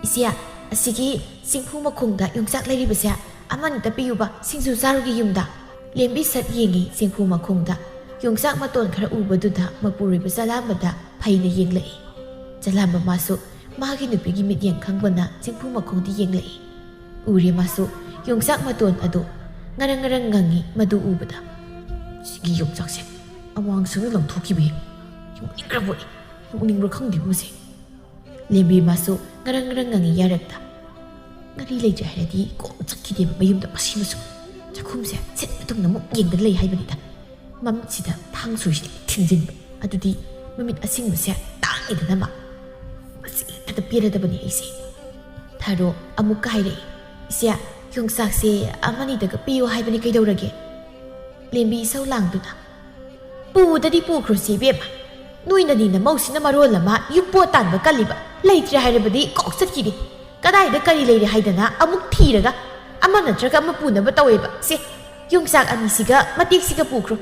"ꯏꯆꯦ, ꯑꯁꯤꯒꯤ ꯆꯤꯡꯐꯨ ꯃꯈꯣꯡꯗ ꯌꯣꯡꯆꯥꯛ ꯂꯩꯔꯤꯕꯁꯦ ꯑꯃꯅꯤꯇ ꯄꯤꯌꯨꯕ, ꯁꯤꯡꯖꯨ ꯆꯥꯔꯨꯒꯦ ꯌꯨꯝꯗ"꯫ ꯂꯦꯝꯕꯤ ꯁꯠ ꯌꯦꯡꯉꯤ ꯆꯤꯡꯐꯨ ꯃꯈꯣꯡꯗ ꯌꯣꯡꯆꯥꯛ ꯃꯇꯣꯟ ꯈꯔ ꯎꯕꯗꯨꯗ ꯃꯄꯨꯔꯣꯏꯕ ꯆꯂꯥꯝꯕꯗ ꯐꯩꯅ ꯌꯦꯡꯂꯛꯏ꯫ ꯆꯂꯥꯝꯕ ꯃꯥꯁꯨ ꯃꯥꯒꯤ ꯅꯨꯄꯤꯒꯤ ꯃꯤꯠꯌꯦꯡ ꯈꯪꯕꯅ ꯆꯤꯡꯐꯨ ꯃꯈꯣꯡꯗ ꯌꯦꯡꯂꯛꯏ꯫ ꯎꯔꯦ ꯃꯥꯁꯨ ꯌꯣꯡꯆꯥꯛ ꯃꯇꯣꯟ ꯑꯗꯨ ꯉꯔꯪ ꯉꯔꯪ ꯉꯪꯉꯤ ꯃꯗꯨ ꯎꯕꯗ꯫ "ꯁꯤꯒꯤ ꯌꯣꯡꯆꯥꯛꯁꯦ ꯑꯋꯥꯡ ꯁꯪꯗ ꯂꯪꯊꯣꯛꯈꯤꯕ ꯌꯦꯡꯉꯨ꯫ ꯌꯣꯛꯅꯤꯡꯈ꯭ꯔꯕꯣꯏ, ꯌꯣꯛꯅꯤꯡꯕ꯭ꯔꯥ ꯈꯪꯗꯦꯕꯨ ꯃꯁꯦ"꯫ ꯂꯦꯝꯕꯤ ꯃꯥꯁꯨ ꯉꯔꯪ ꯉꯔꯪ ꯉꯪꯉꯤ ꯌꯥꯔꯛꯇ꯫ "ꯉꯥꯔꯤ ꯂꯩꯇ꯭ꯔꯦ ꯍꯥꯏꯔꯗꯤ ꯀꯣꯛ ꯆꯠꯈꯤꯗꯦꯕ ꯃꯌꯨꯝꯗ ꯃꯁꯤ ꯃꯁꯨ꯫ ꯆꯥꯛꯈꯨꯝꯁꯦ ꯁꯤꯟꯕ ꯊꯨꯡꯅ ꯑꯃꯨꯛ ꯌꯦꯡꯗꯅ ꯂꯩ ꯍꯥꯏꯕꯅꯤꯗ꯫ ꯃꯃꯤꯠꯁꯤꯗ ꯊꯥꯡ ꯁꯨꯔꯤꯁꯤꯅ ꯊꯤꯡꯖꯤꯟꯕ꯫ ꯑꯗꯨꯗꯤ ꯃꯃꯤꯠ ꯑꯁꯤꯡꯕꯁꯦ ꯇꯥꯡꯉꯤꯗꯅ ꯃꯥ꯫ ꯃꯁꯤ ꯍꯦꯛꯇ ꯄꯦꯜꯂꯗꯕꯅꯤ ꯑꯩꯁꯦ"꯫ ꯊꯔꯣ ꯑꯃꯨꯛꯀ ꯍꯥꯏꯔꯛꯏ, "ꯏꯆꯦ, ꯌꯣꯡꯆꯥꯛꯁꯦ ꯑꯃꯅꯤꯗꯒ ꯄꯤꯌꯨ ꯍꯥꯏꯕꯅꯤ ꯀꯩꯗꯧꯔꯒꯦ?" ꯂꯦꯝꯕꯤ ꯏꯁꯧ ꯂꯥꯡꯗꯨꯅ, "ꯄꯨꯗꯗꯤ ꯄꯨꯈ꯭ꯔꯣꯁꯤ ꯏꯕꯦꯝꯃ꯫ ꯅꯣꯏꯅꯗꯤ ꯅꯃꯧꯁꯤꯅ ꯃꯔꯣꯜ ꯑꯃ ꯌꯨꯝꯄꯣꯠ ꯇꯥꯟꯕ ꯀꯜꯂꯤꯕ꯫ ꯂꯩꯇ꯭ꯔꯦ ꯍꯥꯏꯔꯕꯗꯤ ꯀꯣꯛ ꯆꯠꯈꯤꯅꯤ꯫ ꯀꯗꯥꯏꯗ ꯀꯔꯤ ꯂꯩꯔꯦ ꯍꯥꯏꯗꯅ ꯑꯃꯨꯛ ꯊꯤꯔꯒ ꯑꯃ ꯅꯠꯇ꯭ꯔꯒ ꯑꯃ ꯄꯨꯅꯕ ꯇꯧꯋꯦꯕ꯫ ꯁꯦ, ꯌꯣꯡꯆꯥꯛ ꯑꯅꯤꯁꯤꯒ ꯃꯇꯦꯛꯁꯤꯒ ꯄꯨꯈ꯭ꯔꯣ꯫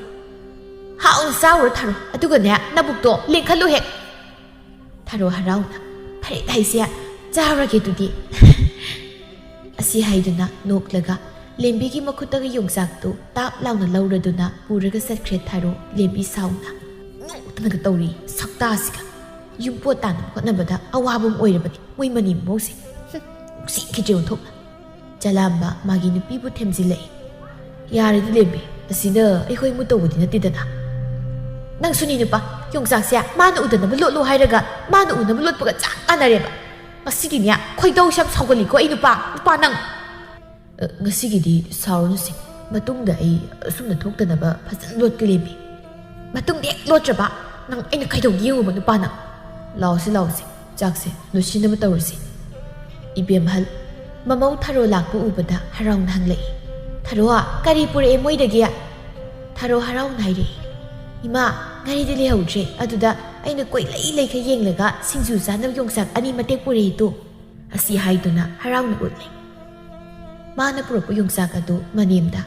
ꯍꯥꯎꯅ ꯆꯥꯎꯔꯣ ꯊꯔꯣ, ꯑꯗꯨꯒꯅꯦ ꯅꯕꯨꯛꯇꯣ ꯂꯦꯡꯈꯠꯂꯨ ꯍꯦꯛ"꯫ ꯊꯔꯣ ꯍꯔꯥꯎꯅ, "ꯐꯔꯦ ꯍꯥꯏꯁꯦ, ꯆꯥꯔꯒꯦ ꯑꯗꯨꯗꯤ"꯫ ꯑꯁꯤ ꯍꯥꯏꯗꯨꯅ ꯅꯣꯛꯂꯒ ꯂꯦꯝꯕꯤꯒꯤ ꯃꯈꯨꯠꯇꯒꯤ ꯌꯣꯡꯆꯥꯛꯇꯨ ꯇꯥꯞ ꯂꯥꯎꯅ ꯂꯧꯔꯗꯨꯅ ꯄꯨꯔꯒ ꯆꯠꯈ꯭ꯔꯦ ꯊꯔꯣ꯫ ꯂꯦꯝꯕꯤ ꯁꯥꯎꯅ ꯅꯣꯛꯇꯅꯒ ꯇꯧꯔꯤ ꯁꯛꯇꯥꯁꯤꯒ꯫ ꯌꯨꯝꯄꯣꯠ ꯇꯥꯟꯅꯕ ꯍꯣꯠꯅꯕꯗ ꯑꯋꯥꯕ ꯑꯃ ꯑꯣꯏꯔꯕꯅꯤ ꯃꯣꯏ ꯃꯅꯤ ꯃꯃꯧꯁꯦ꯫ ꯍꯨꯝ, ꯎꯁꯤꯠꯈꯤꯗ꯭ꯔꯦ ꯑꯣꯟꯊꯣꯛꯅ꯫ ꯆꯂꯥꯝꯕ ꯃꯥꯒꯤ ꯅꯨꯄꯤꯕꯨ ꯊꯦꯝꯖꯤꯜꯂꯛꯏ꯫ "ꯌꯥꯔꯦꯗꯤ ꯂꯦꯝꯕꯤ, ꯑꯁꯤꯅ ꯑꯩꯈꯣꯏ ꯃꯨꯠ ꯇꯧꯕꯗꯤ ꯅꯠꯇꯦꯗꯅ꯫ ꯅꯪꯁꯨꯅꯤ ꯅꯨꯄꯥ, ꯌꯣꯡꯆꯥꯛꯁꯦ ꯃꯥꯅ ꯎꯗꯅꯕ ꯂꯣꯠꯂꯣ ꯍꯥꯏꯔꯒ ꯃꯥꯅ ꯎꯅꯕ ꯂꯣꯠꯄꯒ ꯆꯞ ꯃꯥꯟꯅꯔꯦꯕ꯫ ꯃꯁꯤꯒꯤꯅꯦ ꯈꯣꯏꯗꯧꯁꯦ ꯌꯥꯝ ꯁꯥꯎꯒꯠꯂꯤꯀꯣ ꯑꯩ ꯅꯨꯄꯥ, ꯅꯨꯄꯥ ꯅꯪ!" "ꯑ, ꯉꯁꯤꯒꯤꯗꯤ ꯁꯥꯎꯔꯅꯨꯁꯦ, ꯃꯇꯨꯡꯗ ꯑꯩ ꯑꯁꯨꯝꯅ ꯊꯣꯛꯇꯅꯕ ꯐꯖꯅ ꯂꯣꯠꯀꯦ ꯂꯦꯝꯕꯤ꯫" "ꯃꯇꯨꯡꯗ ꯍꯦꯛ ꯂꯣꯠꯇ꯭ꯔꯕ ꯅꯪ ꯑꯩꯅ ꯀꯩꯗꯧꯒꯦ ꯌꯦꯡꯉꯨꯕ ꯅꯨꯄꯥ ꯅꯪ꯫ ꯂꯥꯎꯁꯤ ꯂꯥꯎꯁꯤ, ꯆꯥꯛꯁꯦ ꯂꯣꯏꯁꯤꯟꯅꯕ ꯇꯧꯔꯁꯤ꯫" ꯏꯕꯦꯝꯍꯜ ꯃꯃꯧ ꯊꯔꯣ ꯂꯥꯛꯄ ꯎꯕꯗ ꯍꯔꯥꯎꯅ ꯍꯪꯂꯛꯏ꯫ "ꯊꯔꯣ, ꯀꯔꯤ ꯄꯨꯔꯛꯑꯦ ꯃꯣꯏꯗꯒꯤ?" ꯊꯔꯣ ꯍꯔꯥꯎꯅ ꯍꯥꯏꯔꯛꯏ꯫ "ꯏꯃꯥ, ꯉꯥꯔꯤꯗꯤ ꯂꯩꯍꯧꯗ꯭ꯔꯦ, ꯑꯗꯨꯗ ꯑꯩꯅ ꯀꯣꯏꯂꯩ ꯂꯩꯈꯩ ꯌꯦꯡꯂꯒ ꯁꯤꯡꯖꯨ ꯆꯥꯅꯕ ꯌꯣꯡꯆꯥꯛ ꯑꯅꯤ ꯃꯇꯦꯛ ꯄꯨꯔꯛꯏꯗꯣ꯫" ꯑꯁꯤ ꯍꯥꯏꯗꯨꯅ ꯍꯔꯥꯎꯅ ꯎꯠꯂꯤ꯫ ꯃꯥꯅ ꯄꯨꯔꯛꯄ ꯌꯣꯡꯆꯥꯛ ꯑꯗꯨ ꯃꯅꯦꯝꯗ,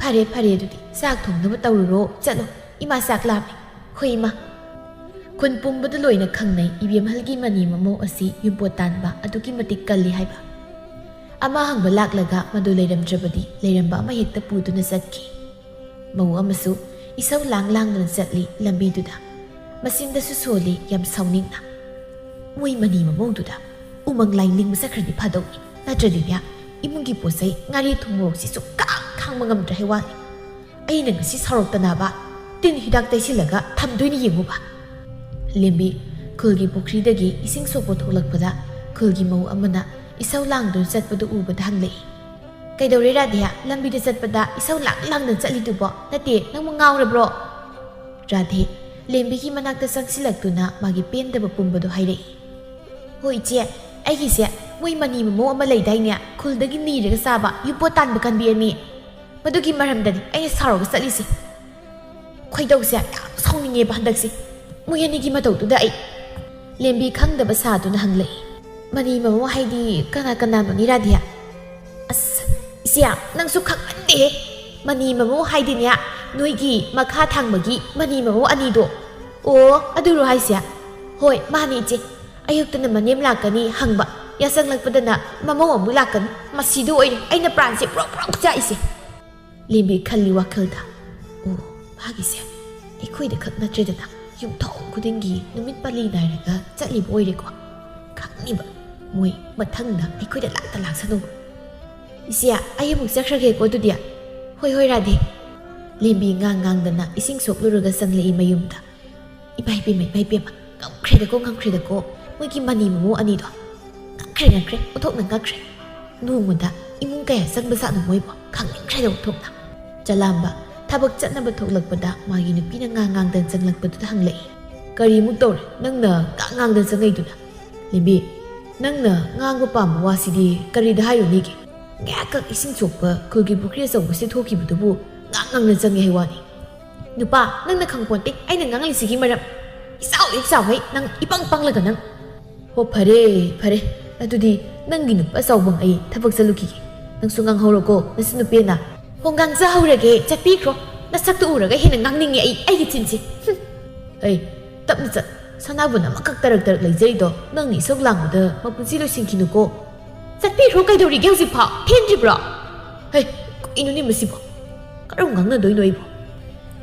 "ꯐꯔꯦ, ꯐꯔꯦ, ꯑꯗꯨꯗꯤ ꯆꯥꯛ ꯊꯣꯡꯅꯕ ꯇꯧꯔꯨꯔꯣ, ꯆꯠꯂꯣ, ꯏꯃꯥ ꯆꯥꯛ ꯂꯥꯝꯃꯦ, ꯍꯣꯏ ꯏꯃꯥ꯫" ꯈꯨꯟ ꯄꯨꯝꯕꯗ ꯂꯣꯏꯅ ꯈꯪꯅꯩ ꯏꯕꯦꯝꯍꯜꯒꯤ ꯃꯅꯤ ꯃꯃꯧ ꯑꯁꯤ ꯌꯨꯝꯄꯣꯠ ꯇꯥꯟꯕ ꯑꯗꯨꯛꯀꯤ ꯃꯇꯤꯛ ꯀꯜꯂꯤ ꯍꯥꯏꯕ꯫ ꯑꯃ ꯍꯪꯕ ꯂꯥꯛꯂꯒ ꯃꯗꯨ ꯂꯩꯔꯝꯗ꯭ꯔꯕꯗꯤ ꯂꯩꯔꯝꯕ ꯑꯃ ꯍꯦꯛꯇ ꯄꯨꯗꯨꯅ ꯆꯠꯈꯤ꯫ ꯃꯧ ꯑꯃꯁꯨ ꯏꯁꯧ ꯂꯥꯡ ꯂꯥꯡꯗꯨꯅ ꯆꯠꯂꯤ ꯂꯝꯕꯤꯗꯨꯗ꯫ ꯃꯆꯤꯟꯗꯁꯨ ꯁꯣꯜꯂꯤ ꯌꯥꯝ ꯁꯥꯎꯅꯤꯡꯅ꯫ "ꯃꯣꯏ ꯃꯅꯤ ꯃꯃꯧꯗꯨꯗ ꯎꯃꯪ ꯂꯥꯏ ꯂꯤꯡꯕ ꯆꯠꯈ꯭ꯔꯗꯤ ꯐꯗꯧꯅꯤ, ꯅꯠꯇ꯭ꯔꯗꯤꯅꯦ ꯏꯃꯨꯡꯒꯤ ꯄꯣꯠ ꯆꯩ ꯉꯥꯔꯤ ꯊꯨꯝ ꯃꯣꯔꯣꯛꯁꯤ ꯁꯨꯛꯈꯥꯡ ꯈꯥꯡꯕ ꯉꯝꯗ꯭ꯔꯦ ꯍꯥꯏ ꯋꯥꯅꯤ꯫ ꯑꯩꯅ ꯉꯁꯤ ꯁꯥꯎꯔꯛꯇꯅꯕ ꯇꯤꯟ ꯍꯤꯗꯥꯛ ꯇꯩꯁꯤꯜꯂꯒ ꯊꯝꯗꯣꯏꯅꯤ ꯌꯦꯡꯉꯨꯕ꯫" ꯂꯦꯝꯕꯤ ꯈꯨꯜꯒꯤ ꯄꯨꯈ꯭ꯔꯤꯗꯒꯤ ꯏꯁꯤꯡ ꯁꯣꯛꯄ ꯊꯣꯛꯂꯛꯄꯗ ꯈꯨꯜꯒꯤ ꯃꯧ ꯑꯃꯅ ꯏꯁꯧ ꯂꯥꯡꯗꯨꯅ ꯆꯠꯄꯗꯨ ꯎꯕꯗ ꯍꯪꯂꯛꯏ꯫ "ꯀꯩꯗꯧꯔꯦ ꯔꯥꯙꯦ? ꯂꯝꯕꯤꯗ ꯆꯠꯄꯗ ꯏꯁꯧ ꯂꯥꯡ ꯂꯥꯡꯗꯅ ꯆꯠꯂꯤꯗꯨꯕꯣ? ꯅꯠꯇꯦ, ꯅꯪꯕꯨ ꯉꯥꯎꯔꯕ꯭ꯔꯣ?" ꯔꯥꯙꯦ ꯂꯦꯝꯕꯤꯒꯤ ꯃꯅꯥꯛꯇ ꯆꯪꯁꯤꯜꯂꯛꯇꯨꯅ ꯃꯥꯒꯤ ꯄꯦꯟꯗꯕ ꯄꯨꯝꯕꯗꯣ ꯍꯥꯏꯔꯛꯏ꯫ "ꯍꯣꯏ ꯏꯆꯦ, ꯑꯩꯒꯤꯁꯦ ꯃꯣꯏ ꯃꯅꯤ ꯃꯃꯧ ꯑꯃ ꯂꯩꯗꯥꯏꯅꯦ, ꯈꯨꯜꯗꯒꯤ ꯅꯤꯔꯒ ꯆꯥꯕ ꯌꯨꯝꯄꯣꯠ ꯇꯥꯟꯕ ꯀꯟꯕꯤ ꯑꯅꯤ, ꯃꯗꯨꯒꯤ ꯃꯔꯝꯗꯅꯤ ꯑꯩꯅ ꯁꯥꯎꯔꯒ ꯆꯠꯂꯤꯁꯦ꯫ ꯈꯣꯏꯗꯧꯁꯦ ꯌꯥꯝ ꯁꯥꯎꯅꯤꯡꯉꯦꯕ ꯍꯟꯗꯛꯁꯦ, ꯃꯣꯏ ꯑꯅꯤꯒꯤ ꯃꯇꯧꯗꯨꯗ ꯑꯩ꯫" ꯂꯦꯝꯕꯤ ꯈꯪꯗꯕ ꯁꯥꯗꯨꯅ ꯍꯪꯂꯛꯏ꯫ "ꯃꯅꯤ ꯃꯃꯧ ꯍꯥꯏꯗꯤ ꯀꯅꯥ ꯀꯅꯥꯅꯣꯅꯤ ꯔꯥꯙꯦ?" "ꯑꯁ, ꯏꯆꯦ, ꯅꯪꯁꯨ ꯈꯪꯃꯟꯗꯦꯍꯦ꯫ ꯃꯅꯤ ꯃꯃꯧ ꯍꯥꯏꯗꯤꯅꯦ, ꯅꯣꯏꯒꯤ ꯃꯈꯥ ꯊꯪꯕꯒꯤ ꯃꯅꯤ ꯃꯃꯧ ꯑꯅꯤꯗꯣ꯫" "ꯑꯣ, ꯑꯗꯨꯔꯣ ꯍꯥꯏꯁꯦ?" "ꯍꯣꯏ, ꯃꯥꯅꯤ ꯏꯆꯦ꯫ ꯑꯌꯨꯛꯇꯅ ꯃꯅꯦꯝ ꯂꯥꯛꯀꯅꯤ ꯍꯪꯕ, ꯌꯥꯆꯪꯂꯛꯄꯗꯅ ꯃꯃꯧ ꯑꯃꯨꯛ ꯂꯥꯛꯀꯅꯤ꯫ ꯃꯁꯤꯗ ꯑꯣꯏꯔꯦ ꯑꯩꯅ ꯄ꯭ꯔꯥꯟꯁꯦ ꯄ꯭ꯔꯣꯛ ꯄ꯭ꯔꯣꯛ ꯆꯥꯛꯏꯁꯦ꯫" ꯂꯦꯝꯕꯤ ꯈꯜꯂꯤ ꯋꯥꯈꯜꯗ, "ꯑꯣ, ꯃꯥꯒꯤꯁꯦ ꯑꯩꯈꯣꯏꯗ ꯈꯛ ꯅꯠꯇ꯭ꯔꯦꯗꯅ, ꯌꯨꯝꯊꯣꯡ ꯈꯨꯗꯤꯡꯒꯤ ꯅꯨꯃꯤꯠ ꯄꯥꯜꯂꯤ ꯅꯥꯏꯔꯒ ꯆꯠꯂꯤꯕ ꯑꯣꯏꯔꯦꯀꯣ꯫ ꯈꯪꯅꯤꯕ ꯃꯣꯏ ꯃꯊꯪꯗ ꯑꯩꯈꯣꯏꯗ ꯂꯥꯛꯇ ꯂꯥꯛꯁꯅꯨꯕ꯫ "ꯏꯆꯦ, ꯑꯩ ꯑꯃꯨꯛ ꯆꯠꯈ꯭ꯔꯒꯦꯀꯣ ꯑꯗꯨꯗꯤ꯫" "ꯍꯣꯏ, ꯍꯣꯏ, ꯔꯥꯙꯦ꯫" ꯂꯦꯝꯕꯤ ꯉꯥꯡ ꯉꯥꯡꯗꯅ ꯏꯁꯤꯡ ꯁꯣꯛꯂꯨꯔꯒ ꯆꯪꯂꯛꯏ ꯃꯌꯨꯝꯗ꯫ "ꯏꯃꯥ ꯏꯄꯦꯝꯃ, ꯏꯃꯥ ꯏꯄꯦꯝꯃ, ꯉꯝꯈ꯭ꯔꯦꯗꯀꯣ, ꯉꯝꯈ꯭ꯔꯦꯗꯀꯣ, ꯃꯣꯏꯒꯤ ꯃꯅꯤ ꯃꯃꯧ ꯑꯅꯤꯗꯣ꯫ ꯉꯛꯈ꯭ꯔꯦ, ꯉꯛꯈ꯭ꯔꯦ, ꯑꯣꯟꯊꯣꯛꯅ ꯉꯛꯈ꯭ꯔꯦ꯫ ꯅꯣꯡꯃꯗ ꯏꯃꯨꯡ ꯀꯌꯥ ꯆꯪꯕꯖꯥꯠꯅꯣ ꯃꯣꯏꯕꯣ? ꯈꯪꯅꯤꯡꯈ꯭ꯔꯦꯗ ꯑꯣꯟꯊꯣꯛꯅ꯫" ꯆꯂꯥꯝꯕ ꯊꯕꯛ ꯆꯠꯅꯕ ꯊꯣꯛꯂꯛꯄꯗ ꯃꯥꯒꯤ ꯅꯨꯄꯤꯅ ꯉꯥꯡ ꯉꯥꯡꯗꯅ ꯆꯪꯂꯛꯄꯗꯨꯗ ꯍꯪꯂꯛꯏ꯫ "ꯀꯔꯤꯃꯨꯛ ꯇꯧꯔꯦ ꯅꯪꯅ ꯉꯥꯡ ꯉꯥꯡꯗꯅ ꯆꯪꯉꯛꯏꯗꯨꯅ?" "ꯂꯦꯝꯕꯤ, ꯅꯪꯅ ꯉꯥꯡꯕ ꯄꯥꯝꯕ ꯋꯥꯁꯤꯗꯤ ꯀꯔꯤꯗ ꯍꯥꯏꯔꯨꯅꯤꯒꯦ? ꯉꯥꯏꯍꯥꯛꯈꯛ ꯏꯁꯤꯡ ꯁꯣꯛꯄ ꯈꯨꯜꯒꯤ ꯄꯨꯈ꯭ꯔꯤ ꯑꯆꯧꯕꯁꯤ ꯊꯣꯛꯈꯤꯕꯗꯨꯕꯨ ꯉꯥꯡ ꯉꯥꯡꯗꯅ ꯆꯪꯉꯦ ꯍꯥꯏ ꯋꯥꯅꯤ꯫ ꯅꯨꯄꯥ, ꯅꯪꯅ ꯈꯪꯄꯣꯟꯇꯦ ꯑꯩꯅ ꯉꯥꯡꯂꯤꯁꯤꯒꯤ ꯃꯔꯝ꯫ ꯏꯆꯥꯎ ꯍꯦꯛ ꯆꯥꯎꯈꯩ, ꯅꯪ ꯏꯄꯪ ꯄꯪꯂꯒ ꯅꯪ꯫" "ꯍꯣ, ꯐꯔꯦ, ꯐꯔꯦ꯫ ꯑꯗꯨꯗꯤ ꯅꯪꯒꯤ ꯅꯨꯄꯥ ꯆꯥꯎꯕꯪ ꯑꯩ ꯊꯕꯛ ꯆꯠꯂꯨꯈꯤꯒꯦ꯫ ꯅꯪꯁꯨ ꯉꯥꯡꯍꯧꯔꯣꯀꯣ, ꯅꯁꯨ ꯅꯨꯄꯤꯅ꯫" "ꯍꯣ, ꯉꯥꯡꯖꯍꯧꯔꯒꯦ, ꯆꯠꯄꯤꯈ꯭ꯔꯣ꯫ ꯅꯁꯛꯇꯨ ꯎꯔꯒ ꯍꯦꯟꯅ ꯉꯥꯡꯅꯤꯡꯉꯦ ꯑꯩ, ꯑꯩꯒꯤ ꯆꯤꯟꯁꯦ꯫ ꯍꯨꯝ꯫" "ꯑꯩ, ꯇꯞꯅ ꯆꯠ꯫ ꯁꯅꯥꯕꯨꯟ ꯑꯃꯈꯛ ꯇꯔꯛ ꯇꯔꯛ ꯂꯩꯖꯔꯤꯗꯣ ꯅꯪꯅ ꯏꯁꯧ ꯂꯥꯡꯕꯗ ꯃꯄꯨꯟꯁꯤ ꯂꯣꯏꯁꯤꯟꯈꯤꯅꯨꯀꯣ꯫" "ꯆꯠꯄꯤꯈ꯭ꯔꯣ, ꯀꯩꯗꯧꯔꯤꯒꯦ ꯍꯧꯖꯤꯛꯐꯥꯎ? ꯊꯦꯡꯗ꯭ꯔꯤꯕ꯭ꯔꯣ?" "ꯍꯩ, ꯀꯩꯅꯣꯅꯦ ꯃꯁꯤꯕꯣ? ꯀꯔꯝ ꯉꯥꯡꯅꯗꯣꯏꯅꯣ ꯑꯩꯕꯣ?"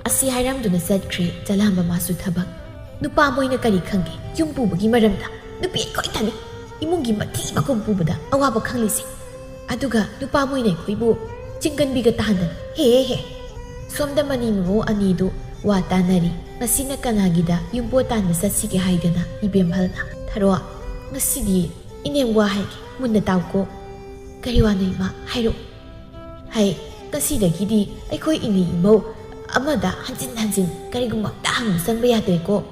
ꯑꯁꯤ ꯍꯥꯏꯔꯝꯗꯨꯅ ꯆꯠꯈ꯭ꯔꯦ ꯆꯂꯥꯝꯕ ꯃꯥꯁꯨ ꯊꯕꯛ꯫ ꯅꯨꯄꯥ ꯃꯣꯏꯅ ꯀꯔꯤ ꯈꯪꯒꯦ? ꯌꯨꯝ ꯄꯨꯕꯒꯤ ꯃꯔꯝꯗ ꯅꯨꯄꯤ ꯑꯩꯈꯣꯏ ꯊꯅꯤ꯫ ꯏꯃꯨꯡꯒꯤ ꯃꯊꯤ ꯃꯀꯨꯝ ꯄꯨꯕꯗ ꯑꯋꯥꯕ ꯈꯪꯂꯤꯁꯦ꯫ ꯑꯗꯨꯒ ꯅꯨꯄꯥ ꯃꯣꯏꯅ ꯑꯩꯈꯣꯏꯕꯨ ꯆꯤꯡꯒꯟꯕꯤꯒ ꯇꯥꯍꯟꯗꯅ꯫ ꯍꯦ, ꯍꯦ, ꯍꯦ꯫ ꯁꯣꯝꯗ ꯃꯅꯤ ꯃꯃꯧ ꯑꯅꯤꯗꯨ ꯋꯥ ꯇꯥꯅꯔꯤ꯫ ꯉꯁꯤꯅ ꯀꯅꯥꯒꯤꯗ ꯌꯨꯝꯄꯣꯠ ꯇꯥꯟꯕ ꯆꯠꯁꯤꯒꯦ ꯍꯥꯏꯗꯅ ꯏꯕꯦꯝꯍꯜꯅ꯫ "ꯊꯔꯣ, ꯉꯁꯤꯗꯤ ꯏꯅꯦꯝ ꯋꯥ ꯍꯥꯏꯒꯦ, ꯃꯨꯟꯅ ꯇꯥꯎꯀꯣ꯫" "ꯀꯔꯤ ꯋꯥꯅꯣ ꯏꯃꯥ? ꯍꯥꯏꯔꯛꯑꯣ꯫" "ꯍꯥꯏ, ꯉꯁꯤꯗꯒꯤꯗꯤ ꯑꯩꯈꯣꯏ ꯏꯅꯦ ꯏꯃꯧ ꯑꯃꯗ ꯍꯟꯖꯤꯟ ꯍꯟꯖꯤꯟ ꯀꯔꯤꯒꯨꯝꯕ ꯑꯝꯇ ꯍꯪꯕ ꯆꯪꯕ ꯌꯥꯗ꯭ꯔꯦꯀꯣ꯫"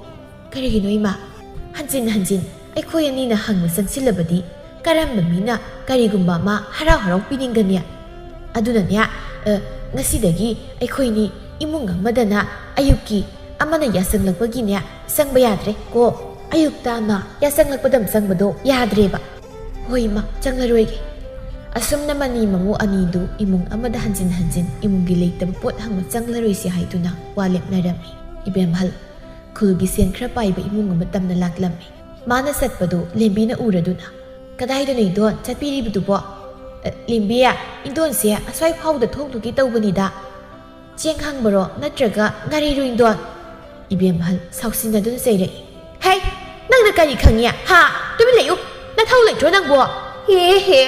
"ꯀꯔꯤꯒꯤꯅꯣ ꯏꯃꯥ?" "ꯍꯟꯖꯤꯟ ꯍꯟꯖꯤꯟ ꯑꯩꯈꯣꯏ ꯑꯅꯤꯅ ꯍꯪꯕ ꯆꯪꯁꯤꯜꯂꯕꯗꯤ ꯀꯔꯝꯕ ꯃꯤꯅ ꯀꯔꯤꯒꯨꯝꯕ ꯑꯃ ꯍꯔꯥꯎ ꯍꯔꯥꯎ ꯄꯤꯅꯤꯡꯒꯅꯤ? ꯑꯗꯨꯅꯅꯦ, ꯑ, ꯉꯁꯤꯗꯒꯤ ꯑꯩꯈꯣꯏꯅꯤ ꯏꯃꯨꯡ ꯑꯃꯗꯅ ꯑꯌꯨꯛꯀꯤ ꯑꯃꯅ ꯌꯥꯆꯪꯂꯛꯄꯒꯤꯅꯦ ꯆꯪꯕ ꯌꯥꯗ꯭ꯔꯦ ꯀꯣ꯫ ꯑꯌꯨꯛꯇ ꯑꯃ ꯌꯥꯆꯪꯂꯛꯄꯗ ꯑꯃ ꯆꯪꯕꯗꯣ ꯌꯥꯗ꯭ꯔꯦꯕ꯫" "ꯍꯣꯏ ꯏꯃꯥ, ꯆꯪꯂꯔꯣꯏꯒꯦ꯫" ꯑꯁꯨꯝꯅ ꯃꯅꯤ ꯃꯃꯧ ꯑꯅꯤꯗꯨ ꯏꯃꯨꯡ ꯑꯃꯗ ꯍꯟꯖꯤꯟ ꯍꯟꯖꯤꯟ ꯏꯃꯨꯡꯒꯤ ꯂꯩꯇꯕ ꯄꯣꯠ ꯍꯪꯕ ꯆꯪꯂꯔꯣꯏꯁꯤ ꯍꯥꯏꯗꯨꯅ ꯋꯥ ꯂꯦꯞꯅꯔꯝꯃꯤ꯫ ꯏꯕꯦꯝꯍꯜ, ꯈꯨꯜꯒꯤ ꯁꯦꯟ ꯈꯔ ꯄꯥꯏꯕ ꯏꯃꯨꯡ ꯑꯃ ꯇꯝꯅ ꯂꯥꯛꯂꯝꯃꯤ꯫ ꯃꯥꯅ ꯆꯠꯄꯗꯨ ꯂꯦꯝꯕꯤꯅ ꯎꯔꯗꯨꯅ, "ꯀꯗꯥꯏꯗꯅꯣ ꯏꯟꯗꯣꯟ ꯆꯠꯄꯤꯔꯤꯕꯗꯨꯕꯣ?" "ꯑ, ꯂꯦꯝꯕꯤ, ꯏꯟꯗꯣꯟꯁꯦ ꯑꯁ꯭ꯋꯥꯏ ꯐꯥꯎꯗ ꯊꯣꯛꯂꯨꯒꯦ ꯇꯧꯕꯅꯤꯗ꯫" "ꯆꯦꯡ ꯍꯪꯕꯔꯣ ꯅꯠꯇ꯭ꯔꯒ ꯉꯥꯔꯤꯔꯣ ꯏꯟꯗꯣꯟ?" ꯏꯕꯦꯝꯍꯜ ꯁꯥꯎꯁꯤꯟꯅꯗꯨꯅ ꯆꯩꯔꯛꯏ꯫ "ꯍꯦ, ꯅꯪꯅ ꯀꯔꯤ ꯈꯪꯉꯤ? ꯍꯥ? ꯇꯨꯃꯤꯟ ꯂꯩꯌꯨ꯫ ꯅꯊꯧ ꯂꯩꯇ꯭ꯔꯣ ꯅꯪꯕꯣ? ꯍꯦ ꯍꯦ꯫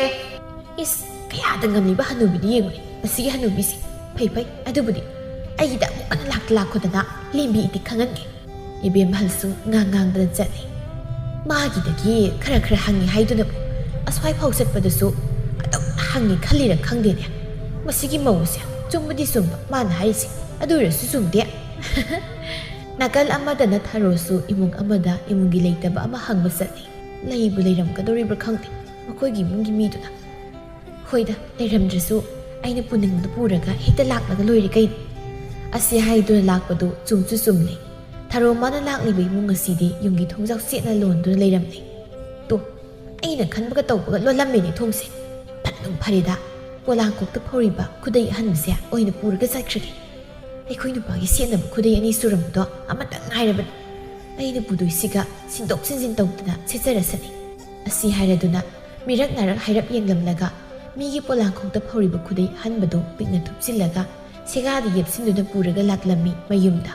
ꯏꯁ, ꯀꯌꯥꯗ ꯉꯝꯂꯤꯕ ꯍꯅꯨꯕꯤꯅꯤ ꯌꯦꯡꯉꯨꯅꯦ, ꯃꯁꯤꯒꯤ ꯍꯅꯨꯕꯤꯁꯦ꯫ ꯐꯩ ꯐꯩ, ꯑꯗꯨꯕꯨꯗꯤ ꯑꯩꯒꯤꯗ ꯑꯃꯨꯛ ꯍꯟꯅ ꯂꯥꯛꯇ ꯂꯥꯛꯈꯣꯗꯅ ꯂꯦꯝꯕꯤ ꯏꯇꯤꯛ ꯈꯪꯍꯟꯒꯦ꯫" ꯏꯕꯦꯝꯍꯜꯁꯨ ꯉꯥꯡ ꯉꯥꯡꯗꯅ ꯆꯠꯂꯤ꯫ ꯃꯥꯒꯤꯗꯒꯤ ꯈꯔ ꯈꯔ ꯍꯪꯉꯤ ꯍꯥꯏꯗꯨꯅꯕꯨ ꯑꯁ꯭ꯋꯥꯏ ꯐꯥꯎ ꯆꯠꯄꯗꯁꯨ ꯑꯗꯨꯝ ꯍꯪꯉꯤ ꯈꯜꯂꯤꯔ ꯈꯪꯗꯦꯅꯦ꯫ ꯃꯁꯤꯒꯤ ꯃꯧꯁꯦ ꯆꯨꯝꯕꯗꯤ ꯆꯨꯝꯕ ꯃꯥꯅ ꯍꯥꯏꯔꯤꯁꯦ, ꯑꯗꯨ ꯑꯣꯏꯔꯁꯨ ꯆꯨꯝꯗꯦ꯫ ꯅꯥꯀꯜ ꯑꯃꯗꯅ ꯊꯔꯣꯁꯨ ꯏꯃꯨꯡ ꯑꯃꯗ ꯏꯃꯨꯡꯒꯤ ꯂꯩꯇꯕ ꯑꯃ ꯍꯪꯕ ꯆꯠꯂꯤ꯫ ꯂꯩꯕꯨ ꯂꯩꯔꯝꯒꯗꯧꯔꯤꯕ꯭ꯔꯥ ꯈꯪꯗꯦ ꯃꯈꯣꯏꯒꯤ ꯏꯃꯨꯡꯒꯤ ꯃꯤꯗꯨꯅ꯫ ꯍꯣꯏꯗ, ꯂꯩꯔꯝꯗ꯭ꯔꯁꯨ ꯑꯩꯅ ꯄꯨꯅꯤꯡꯕꯗꯨ ꯄꯨꯔꯒ ꯍꯦꯛꯇ ꯂꯥꯛꯂꯒ ꯂꯣꯏꯔꯦ ꯀꯩꯅꯣ꯫ ꯑꯁꯤ ꯍꯥꯏꯗꯨꯅ ꯂꯥꯛꯄꯗꯨ ꯆꯨꯝꯁꯨ ꯆꯨꯝꯂꯦ꯫ ꯊꯔꯣ ꯃꯥꯅ ꯂꯥꯛꯂꯤꯕ ꯏꯃꯨꯡ ꯑꯁꯤꯗꯤ ꯌꯨꯝꯒꯤ ꯊꯣꯡꯖꯥꯎ ꯆꯦꯠꯅ ꯂꯣꯟꯗꯨꯅ ꯂꯩꯔꯝꯂꯦ꯫ ꯇꯣ, ꯑꯩꯅ ꯈꯟꯕꯒ ꯇꯧꯕꯒ ꯂꯣꯜꯂꯝꯃꯦꯅꯦ ꯊꯣꯡꯁꯦ꯫ ꯐꯠ ꯅꯨꯡ ꯐꯔꯦꯗ, ꯄꯣꯂꯥꯡꯈꯣꯛꯇ ꯐꯧꯔꯤꯕ ꯈꯨꯗꯩ ꯑꯍꯟꯕꯁꯦ ꯑꯣꯏꯅ ꯄꯨꯔꯒ ꯆꯠꯈ꯭ꯔꯒꯦ꯫ ꯑꯩꯈꯣꯏ ꯅꯨꯄꯥꯒꯤ ꯁꯦꯠꯅꯕ ꯈꯨꯗꯩ ꯑꯅꯤ ꯁꯨꯔꯝꯕꯗꯣ ꯑꯃꯇꯪ ꯉꯥꯏꯔꯕꯅꯤ꯫ ꯑꯩꯅ ꯄꯨꯗꯣꯏꯁꯤꯒ ꯁꯤꯟꯗꯣꯛ ꯁꯤꯟꯖꯤꯟ ꯇꯧꯗꯅ ꯁꯦꯠꯆꯔꯁꯅꯤ꯫ ꯑꯁꯤ ꯍꯥꯏꯔꯗꯨꯅ ꯃꯤꯔꯛ ꯅꯥꯔꯛ ꯍꯥꯏꯔꯞ ꯌꯦꯡꯂꯝꯂꯒ ꯃꯤꯒꯤ ꯄꯣꯂꯥꯡꯈꯣꯛꯇ ꯐꯧꯔꯤꯕ ꯈꯨꯗꯩ ꯑꯍꯟꯕꯗꯨ ꯄꯤꯛꯅ ꯊꯨꯞꯆꯤꯜꯂꯒ ꯁꯦꯒꯥꯗ ꯌꯦꯞꯁꯤꯟꯗꯨꯅ ꯄꯨꯔꯒ ꯂꯥꯛꯂꯝꯃꯤ ꯃꯌꯨꯝꯗ꯫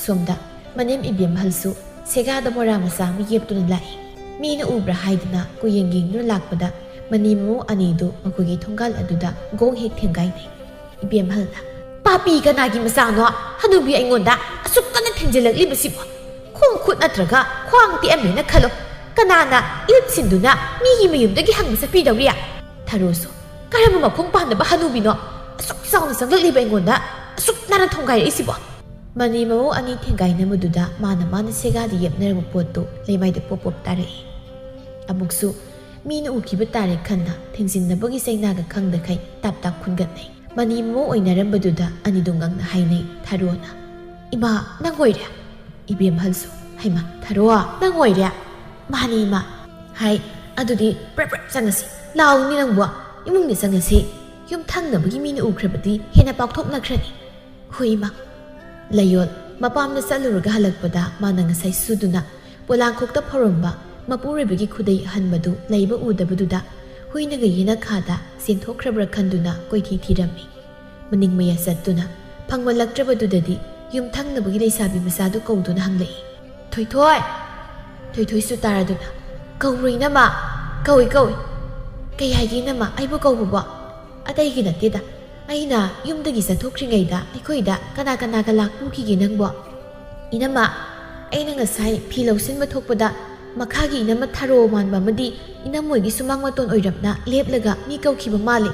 ꯁꯣꯝꯗ ꯃꯅꯦꯝ ꯏꯕꯦꯝꯍꯜꯁꯨ ꯁꯦꯒꯥꯗ ꯃꯣꯔꯥ ꯃꯆꯥ ꯑꯃ ꯌꯦꯞꯇꯨꯅ ꯂꯥꯛꯏ꯫ ꯃꯤꯅ ꯎꯕ꯭ꯔꯥ ꯍꯥꯏꯗꯨꯅ ꯀꯣꯌꯦꯡ ꯌꯦꯡꯗꯨꯅ ꯂꯥꯛꯄꯗ ꯃꯅꯦꯝ ꯃꯃꯧ ꯑꯅꯤꯗꯨ ꯃꯈꯣꯏꯒꯤ ꯊꯣꯡꯒꯥꯜ ꯑꯗꯨꯗ ꯒꯣꯡ ꯍꯦꯛ ꯊꯦꯡꯒꯥꯏꯅꯩ꯫ ꯏꯕꯦꯝꯍꯜꯅ, "ꯄꯥꯄꯤ ꯀꯅꯥꯒꯤ ꯃꯆꯥꯅꯣ? ꯍꯅꯨꯕꯤ ꯑꯩꯉꯣꯟꯗ ꯑꯁꯨꯛ ꯀꯟꯅ ꯊꯦꯡꯖꯤꯜꯂꯛꯂꯤꯕꯁꯤꯕꯨ? ꯈꯣꯡ ꯈꯨꯠ ꯅꯠꯇ꯭ꯔꯒ ꯈ꯭ꯋꯥꯡ ꯇꯦꯛꯑꯝꯃꯦꯅ ꯈꯜꯂꯣ꯫ ꯀꯅꯥꯅ ꯏꯔꯨꯞꯁꯤꯟꯗꯨꯅ ꯃꯤꯒꯤ ꯃꯌꯨꯝꯗꯒꯤ ꯍꯪꯕ ꯆꯠꯄꯤꯗꯧꯔꯤ?" ꯊꯔꯣꯁꯨ, "ꯀꯔꯝꯕ ꯃꯈꯣꯡ ꯄꯥꯟꯗꯕ ꯍꯅꯨꯕꯤꯅꯣ ꯑꯁꯨꯛ ꯆꯥꯎꯅ ꯆꯪꯂꯛꯂꯤꯕ ꯑꯩꯉꯣꯟꯗ ꯑꯁꯨꯛ ꯅꯥꯟꯅ ꯊꯣꯡꯒꯥꯏꯔꯛꯏꯁꯤꯕꯣ?" ꯃꯅꯦꯝ ꯃꯃꯧ ꯑꯅꯤ ꯊꯦꯡꯒꯥꯏꯅꯕꯗꯨꯗ ꯃꯥꯅ ꯃꯥꯅ ꯁꯦꯒꯥꯗ ꯌꯦꯞꯅꯔꯕ ꯄꯣꯠꯇꯨ ꯂꯩꯃꯥꯏꯗ ꯄꯣꯞ ꯄꯣꯞ ꯇꯥꯔꯛꯏ꯫ ꯑꯃꯨꯛꯁꯨ ꯃꯤꯅ ꯎꯈꯤꯕ ꯇꯥꯔꯦ ꯈꯟꯅ ꯊꯦꯡꯖꯤꯟꯅꯕꯒꯤ ꯆꯩꯅꯥꯒ ꯈꯪꯗꯈꯩ ꯇꯥꯞ ꯇꯥꯞ ꯈꯨꯟꯒꯠꯅꯩ꯫ ꯃꯅꯦꯝ ꯃꯃꯧ ꯑꯣꯏꯅꯔꯝꯕꯗꯨꯗ ꯑꯅꯤꯗꯨ ꯉꯛꯅ ꯍꯥꯏꯅꯩ꯫ ꯊꯔꯣꯅ, "ꯏꯃꯥ, ꯅꯪ ꯑꯣꯏꯔꯦ?" ꯏꯕꯦꯝꯍꯜꯁꯨ, "ꯍꯩꯃꯥ, ꯊꯔꯣ, ꯅꯪ ꯑꯣꯏꯔꯦ?" "ꯃꯥꯅꯤ, ꯏꯃꯥ꯫" ꯍꯥꯏ꯫ "ꯑꯗꯨꯗꯤ ꯄ꯭ꯔꯞ ꯄ꯭ꯔꯞ ꯆꯪꯉꯁꯤ꯫ ꯂꯥꯎꯅꯤ ꯅꯪꯕꯨ, ꯏꯃꯨꯡꯗ ꯆꯪꯉꯁꯤ꯫ ꯌꯨꯝ ꯊꯪꯅꯕꯒꯤ ꯃꯤꯅ ꯎꯈ꯭ꯔꯕꯗꯤ ꯍꯦꯟꯅ ꯄꯥꯎꯊꯣꯛꯅꯈ꯭ꯔꯅꯤ꯫" "ꯍꯣꯏ, ꯏꯃꯥ꯫" ꯂꯩꯌꯣꯜ ꯃꯄꯥꯝꯗ ꯆꯠꯂꯨꯔꯒ ꯍꯜꯂꯛꯄꯗ ꯃꯥꯅ ꯉꯁꯥꯏ ꯁꯨꯗꯨꯅ ꯄꯣꯂꯥꯡꯈꯣꯛꯇ ꯐꯧꯔꯝꯕ ꯃꯄꯨꯔꯣꯏꯕꯒꯤ ꯈꯨꯗꯩ ꯑꯍꯟꯕꯗꯨ ꯂꯩꯕ ꯎꯗꯕꯗꯨꯗ ꯍꯨꯏꯅꯒ ꯌꯦꯅꯈꯥꯗ ꯆꯦꯟꯊꯣꯛꯈ꯭ꯔꯕ꯭ꯔꯥ ꯈꯟꯗꯨꯅ ꯀꯣꯏꯊꯤ ꯊꯤꯔꯝꯃꯤ꯫ ꯃꯅꯤꯡ ꯃꯌꯥ ꯆꯠꯇꯨꯅ ꯐꯪꯃꯜꯂꯛꯇ꯭ꯔꯕꯗꯨꯗꯗꯤ ꯌꯨꯝꯊꯪꯅꯕꯒꯤ ꯂꯩꯁꯥꯕꯤ ꯃꯆꯥꯗꯨ ꯀꯧꯗꯨꯅ ꯍꯪꯂꯛꯏ꯫ "ꯊꯣꯏꯊꯣꯏ!" ꯊꯣꯏꯊꯣꯏꯁꯨ ꯇꯥꯔꯗꯨꯅ, "ꯀꯧꯔꯨ ꯏꯅꯝꯃ, ꯀꯧꯏ ꯀꯧꯏ꯫ ꯀꯩ ꯍꯥꯏꯒꯦ ꯏꯅꯝꯃ, ꯑꯩꯕꯨ ꯀꯧꯕꯕꯣ?" "ꯑꯇꯩꯒꯤ ꯅꯠꯇꯦꯗ, ꯑꯩꯅ ꯌꯨꯝꯗꯒꯤ ꯆꯠꯊꯣꯛꯈ꯭ꯔꯤꯉꯩꯗ ꯑꯩꯈꯣꯏꯗ ꯀꯅꯥ ꯀꯅꯥꯒ ꯂꯥꯛꯄꯨꯈꯤꯒꯦ ꯅꯪꯕꯣ?" "ꯏꯅꯝꯃ, ꯑꯩꯅ ꯉꯁꯥꯏ ꯐꯤ ꯂꯧꯁꯤꯟꯕ ꯊꯣꯛꯄꯗ ꯃꯈꯥꯒꯤ ꯏꯅꯝꯃ ꯊꯔꯣ ꯃꯥꯟꯕ ꯑꯃꯗꯤ ꯏꯅꯝꯃꯣꯏꯒꯤ ꯁꯨꯃꯥꯡ ꯃꯇꯣꯟ ꯑꯣꯏꯔꯞꯅ ꯂꯦꯞꯂꯒ ꯃꯤ ꯀꯧꯈꯤꯕ ꯃꯥꯜꯂꯦ꯫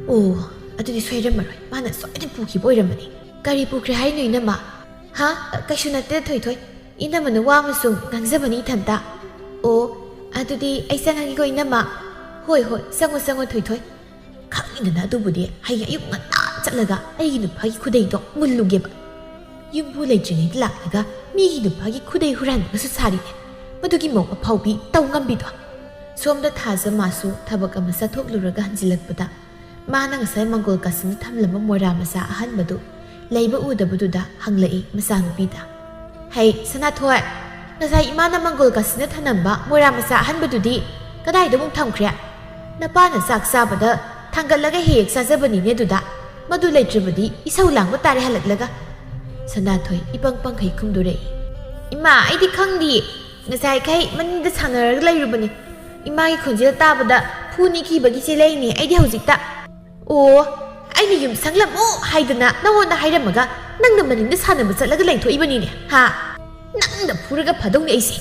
ꯑꯣ, ꯑꯗꯨꯗꯤ ꯁꯣꯏꯔꯝꯃꯔꯣꯏ, ꯃꯥꯅ ꯁꯣꯏꯗꯅ ꯄꯨꯈꯤꯕ ꯑꯣꯏꯔꯝꯃꯅꯤ꯫ ꯀꯔꯤ ꯄꯨꯈ꯭ꯔꯦ ꯍꯥꯏꯅꯣ ꯏꯅꯝꯃ?" "ꯍꯥ? ꯀꯩꯁꯨ ꯅꯠꯇꯦ ꯊꯣꯏꯊꯣꯏ, ꯏꯅꯝꯃꯅ ꯋꯥ ꯑꯃꯁꯨꯡ ꯉꯥꯡꯖꯕꯅꯤ ꯏꯊꯟꯇ꯫ ꯑꯣ, ꯑꯗꯨꯗꯤ ꯑꯩ ꯆꯪꯉꯒꯦꯀꯣ ꯏꯅꯝꯃ꯫ ꯍꯣꯏ ꯍꯣꯏ, ꯆꯪꯉꯣ ꯆꯪꯉꯣ ꯊꯣꯏꯊꯣꯏ꯫ ꯈꯪꯉꯤꯗꯅ ꯑꯗꯨꯕꯨꯗꯤ, ꯍꯌꯦꯡ ꯑꯌꯨꯛ ꯉꯟꯇꯥ ꯆꯠꯂꯒ ꯑꯩꯒꯤ ꯅꯨꯄꯥꯒꯤ ꯈꯨꯗꯩꯗꯣ ꯃꯨꯜꯂꯨꯒꯦꯕ꯫ ꯌꯨꯝꯕꯨ ꯂꯩꯇ꯭ꯔꯤꯉꯩꯗ ꯂꯥꯛꯂꯒ ꯃꯤꯒꯤ ꯅꯨꯄꯥꯒꯤ ꯈꯨꯗꯩ ꯍꯨꯔꯥꯟꯕꯒꯁꯨ ꯁꯥꯔꯤꯅꯦ꯫ ꯃꯗꯨꯒꯤ ꯃꯧ ꯑꯐꯥꯎꯕꯤ ꯇꯧ ꯉꯝꯕꯤꯗꯣ꯫" ꯁꯣꯝꯗ ꯊꯥꯖ ꯃꯥꯁꯨ ꯊꯕꯛ ꯑꯃ ꯆꯠꯊꯣꯛꯂꯨꯔꯒ ꯍꯟꯖꯤꯜꯂꯛꯄꯗ ꯃꯥꯅ ꯉꯁꯥꯏ ꯃꯪꯒꯣꯜ ꯀꯥꯁꯤꯟꯅ ꯊꯝꯂꯝꯕ ꯃꯣꯏꯔꯥ ꯃꯆꯥ ꯑꯍꯟꯕꯗꯨ ꯂꯩꯕ ꯎꯗꯕꯗꯨꯗ ꯍꯪꯂꯛꯏ ꯃꯆꯥꯅꯨꯄꯤꯗ꯫ "ꯍꯩ ꯁꯅꯥꯊꯣꯏ, ꯉꯁꯥꯏ ꯏꯃꯥꯅ ꯃꯪꯒꯣꯜ ꯀꯥꯁꯤꯟꯅ ꯊꯝꯂꯝꯕ ꯃꯣꯏꯔꯥ ꯃꯆꯥ ꯑꯍꯟꯕꯗꯨꯗꯤ ꯀꯗꯥꯏꯗ ꯑꯃꯨꯛ ꯊꯝꯈ꯭ꯔꯦ? ꯅꯄꯥꯅ ꯆꯥꯛ ꯆꯥꯕꯗ ꯊꯥꯡꯒꯠꯂꯒ ꯍꯦꯛ ꯍꯦꯛ ꯆꯥꯖꯕꯅꯤꯅꯦ ꯑꯗꯨꯗ꯫ ꯃꯗꯨ ꯂꯩꯇ꯭ꯔꯕꯗꯤ ꯏꯁꯧ ꯂꯥꯡꯕ ꯇꯥꯔꯦ ꯍꯜꯂꯛꯂꯒ꯫" ꯁꯅꯥꯊꯣꯏ ꯏꯄꯪ ꯄꯪꯈꯩ ꯈꯨꯝꯗꯣꯔꯛꯏ꯫ "ꯏꯃꯥ, ꯑꯩꯗꯤ ꯈꯪꯗꯤꯌꯦ꯫ ꯉꯁꯥꯏꯈꯩ ꯃꯅꯤꯡꯗ ꯁꯥꯟꯅꯔꯒ ꯂꯩꯔꯨꯕꯅꯤ꯫ ꯏꯃꯥꯒꯤ ꯈꯣꯟꯖꯦꯜ ꯇꯥꯕꯗ ꯐꯨꯅꯤ ꯀꯤꯕꯒꯤ ꯆꯦꯜꯂꯛꯏꯅꯦ ꯑꯩꯗꯤ ꯍꯧꯖꯤꯛꯇ꯫" "ꯑꯣ, ꯑꯩꯅ ꯌꯨꯝ ꯁꯪꯂꯝꯃꯨ ꯍꯥꯏꯗꯅ ꯅꯉꯣꯟꯗ ꯍꯥꯏꯔꯝꯃꯒ ꯅꯪꯅ ꯃꯅꯤꯡꯗ ꯁꯥꯟꯅꯕ ꯆꯠꯂꯒ ꯂꯩꯊꯣꯛꯏꯕꯅꯤꯅꯦ, ꯍꯥ? ꯅꯪꯅ ꯐꯨꯔꯒ ꯐꯥꯗꯧꯅꯤ ꯑꯩꯁꯦ꯫"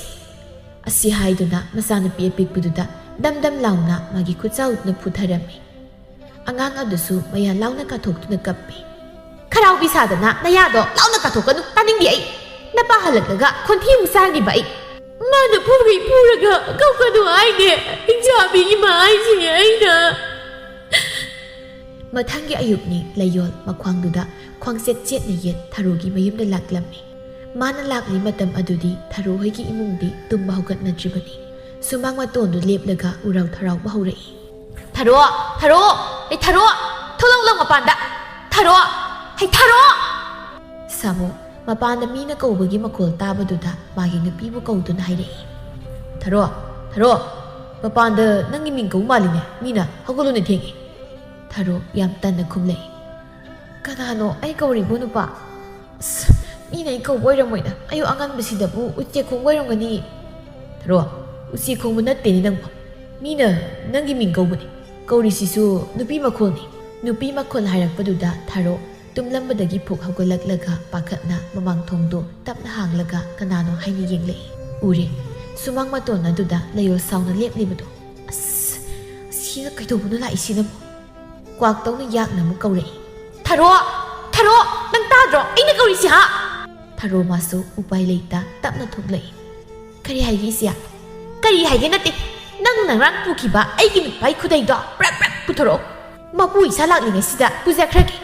ꯑꯁꯤ ꯍꯥꯏꯗꯨꯅ ꯃꯆꯥꯅꯨꯄꯤ ꯑꯄꯤꯛꯄꯗꯨꯗ ꯗꯝ ꯗꯝ ꯂꯥꯎꯅ ꯃꯥꯒꯤ ꯈꯨꯠꯆꯥꯎꯗꯨꯅ ꯐꯨꯊꯔꯝꯃꯤ꯫ ꯑꯉꯥꯡ ꯑꯗꯨꯁꯨ ꯃꯌꯥ ꯂꯥꯎꯅ ꯀꯥꯊꯣꯛꯇꯨꯅ ꯀꯞꯄꯤ꯫ "ꯈꯔꯥꯎꯕꯤ ꯁꯥꯗꯅ ꯅꯌꯥꯗꯣ ꯂꯥꯎꯅ ꯀꯥꯊꯣꯛꯀꯅꯨ, ꯇꯥꯅꯤꯡꯗꯦ ꯑꯩ꯫ ꯅꯄꯥ ꯍꯜꯂꯛꯂꯒ ꯈꯣꯟꯊꯤ ꯑꯃꯨꯛ ꯆꯥꯔꯅꯤꯕ ꯑꯩ꯫" "ꯃꯥꯅ ꯐꯨꯈꯩ ꯐꯨꯔꯒ ꯀꯞꯀꯅꯨ ꯍꯥꯏꯅꯦ, ꯍꯤꯡꯆꯥꯕꯤꯒꯤ ꯃꯥ ꯍꯥꯏꯁꯤꯅꯦ ꯑꯩꯅ꯫" ꯃꯊꯪꯒꯤ ꯑꯌꯨꯛꯅꯤ, ꯂꯩꯌꯣꯜ ꯃꯈ꯭ꯋꯥꯡꯗꯨꯗ ꯈ꯭ꯋꯥꯡꯆꯦꯠ ꯆꯦꯠꯅ ꯌꯦꯠ ꯊꯔꯣꯒꯤ ꯃꯌꯨꯝꯗ ꯂꯥꯛꯂꯝꯃꯤ꯫ ꯃꯥꯅ ꯂꯥꯛꯂꯤ ꯃꯇꯝ ꯑꯗꯨꯗꯤ ꯊꯔꯣ ꯍꯣꯏꯒꯤ ꯏꯃꯨꯡꯗꯤ ꯇꯨꯝꯕ ꯍꯧꯒꯠꯅꯗ꯭ꯔꯤꯕꯅꯤ꯫ ꯁꯨꯃꯥꯡ ꯃꯇꯣꯟꯗꯨ ꯂꯦꯞꯂꯒ ꯎꯔꯥꯎ ꯊꯔꯥꯎꯕ ꯍꯧꯔꯛꯏ꯫ "ꯊꯔꯣ! ꯊꯔꯣ! ꯑꯩ ꯊꯔꯣ! ꯊꯣꯛꯂꯛꯂꯣ ꯃꯄꯥꯟꯗ! ꯊꯔꯣ! ꯍꯩ ꯊꯔꯣ!" ꯁꯥꯃꯨ ꯃꯄꯥꯟꯗ ꯃꯤꯅ ꯀꯧꯕꯒꯤ ꯃꯈꯣꯜ ꯇꯥꯕꯗꯨꯗ ꯃꯥꯒꯤ ꯅꯨꯄꯤꯕꯨ ꯀꯧꯗꯨꯅ ꯍꯥꯏꯔꯛꯏ꯫ "ꯊꯔꯣ! ꯊꯔꯣ! ꯃꯄꯥꯟꯗ ꯅꯪꯒꯤ ꯃꯤꯡ ꯀꯧ ꯃꯥꯜꯂꯤꯅꯦ, ꯃꯤꯅ꯫ ꯍꯧꯒꯠꯂꯨꯅꯦ, ꯊꯦꯡꯉꯦ꯫" ꯊꯔꯣ ꯌꯥꯝ ꯇꯟꯅ ꯈꯨꯝꯂꯛꯏ꯫ "ꯀꯅꯥꯅꯣ ꯑꯩ ꯀꯧꯔꯤꯕꯣ ꯅꯨꯄꯥ?" "ꯑꯁ, ꯃꯤꯅ ꯑꯩ ꯀꯧꯕ ꯑꯣꯏꯔꯝꯃꯣꯏꯗ꯫ ꯑꯌꯨꯛ ꯑꯉꯟꯕꯁꯤꯗꯕꯨ ꯎꯆꯦꯛ ꯈꯣꯡꯕ ꯑꯣꯏꯔꯝꯒꯅꯤ꯫ ꯊꯔꯣ, ꯎꯆꯦꯛ ꯈꯣꯡꯕ ꯅꯠꯇꯦꯅꯦ ꯅꯪꯕꯣ꯫ ꯃꯤꯅ ꯅꯪꯒꯤ ꯃꯤꯡ ꯀꯧꯕꯅꯦ꯫ ꯀꯧꯔꯤꯁꯤꯁꯨ ꯅꯨꯄꯤ ꯃꯈꯣꯜꯅꯤ꯫ ꯅꯨꯄꯤ ꯃꯈꯣꯜ ꯍꯥꯏꯔꯛꯄꯗꯨꯗ ꯊꯔꯣ ꯇꯨꯝꯂꯝꯕꯗꯒꯤ ꯐꯨꯛ ꯍꯧꯒꯠꯂꯛꯂꯒ ꯄꯥꯈꯠꯅ ꯃꯃꯥꯡ ꯊꯣꯡꯗꯣ ꯇꯞꯅ ꯍꯥꯡꯂꯒ ꯀꯅꯥꯅꯣ ꯍꯥꯏꯅ ꯌꯦꯡꯂꯛꯏ꯫ ꯎꯔꯦ꯫ ꯁꯨꯃꯥꯡ ꯃꯇꯣꯟ ꯑꯗꯨꯗ ꯂꯩꯌꯣꯜ ꯁꯥꯎꯅ ꯂꯦꯞꯂꯤꯕꯗꯣ꯫ ꯑꯁ, ꯑꯁꯤꯅ ꯀꯩꯗꯧꯕꯅꯣ ꯂꯥꯛꯏꯁꯤꯅꯕꯨ? ꯀ꯭ꯋꯥꯛꯇꯧꯅ ꯌꯥꯛꯅ ꯑꯃꯨꯛ ꯀꯧꯔꯛꯏ꯫ "ꯊꯔꯣ! ꯊꯔꯣ! ꯅꯪ ꯇꯥꯗ꯭ꯔꯣ? ꯑꯩꯅ ꯀꯧꯔꯤꯁꯤ ꯍꯥ?" ꯊꯔꯣ ꯃꯥꯁꯨ ꯎꯄꯥꯏ ꯂꯩꯇ ꯇꯞꯅ ꯊꯣꯛꯂꯛꯏ꯫ "ꯀꯔꯤ ꯍꯥꯏꯒꯦ ꯏꯆꯦ?" "ꯀꯔꯤ ꯍꯥꯏꯒꯦ ꯅꯠꯇꯦ, ꯅꯪꯅ ꯉꯔꯥꯡ ꯄꯨꯈꯤꯕ ꯑꯩꯒꯤ ꯅꯨꯄꯥꯒꯤ ꯈꯨꯗꯩꯗꯣ ꯄ꯭ꯔꯞ ꯄ꯭ꯔꯞ ꯄꯨꯊꯣꯔꯛꯑꯣ꯫ ꯃꯄꯨ ꯏꯁꯥ ꯂꯥꯛꯂꯤꯉꯩꯁꯤꯗ ꯄꯨꯖꯈ꯭ꯔꯒꯦ꯫"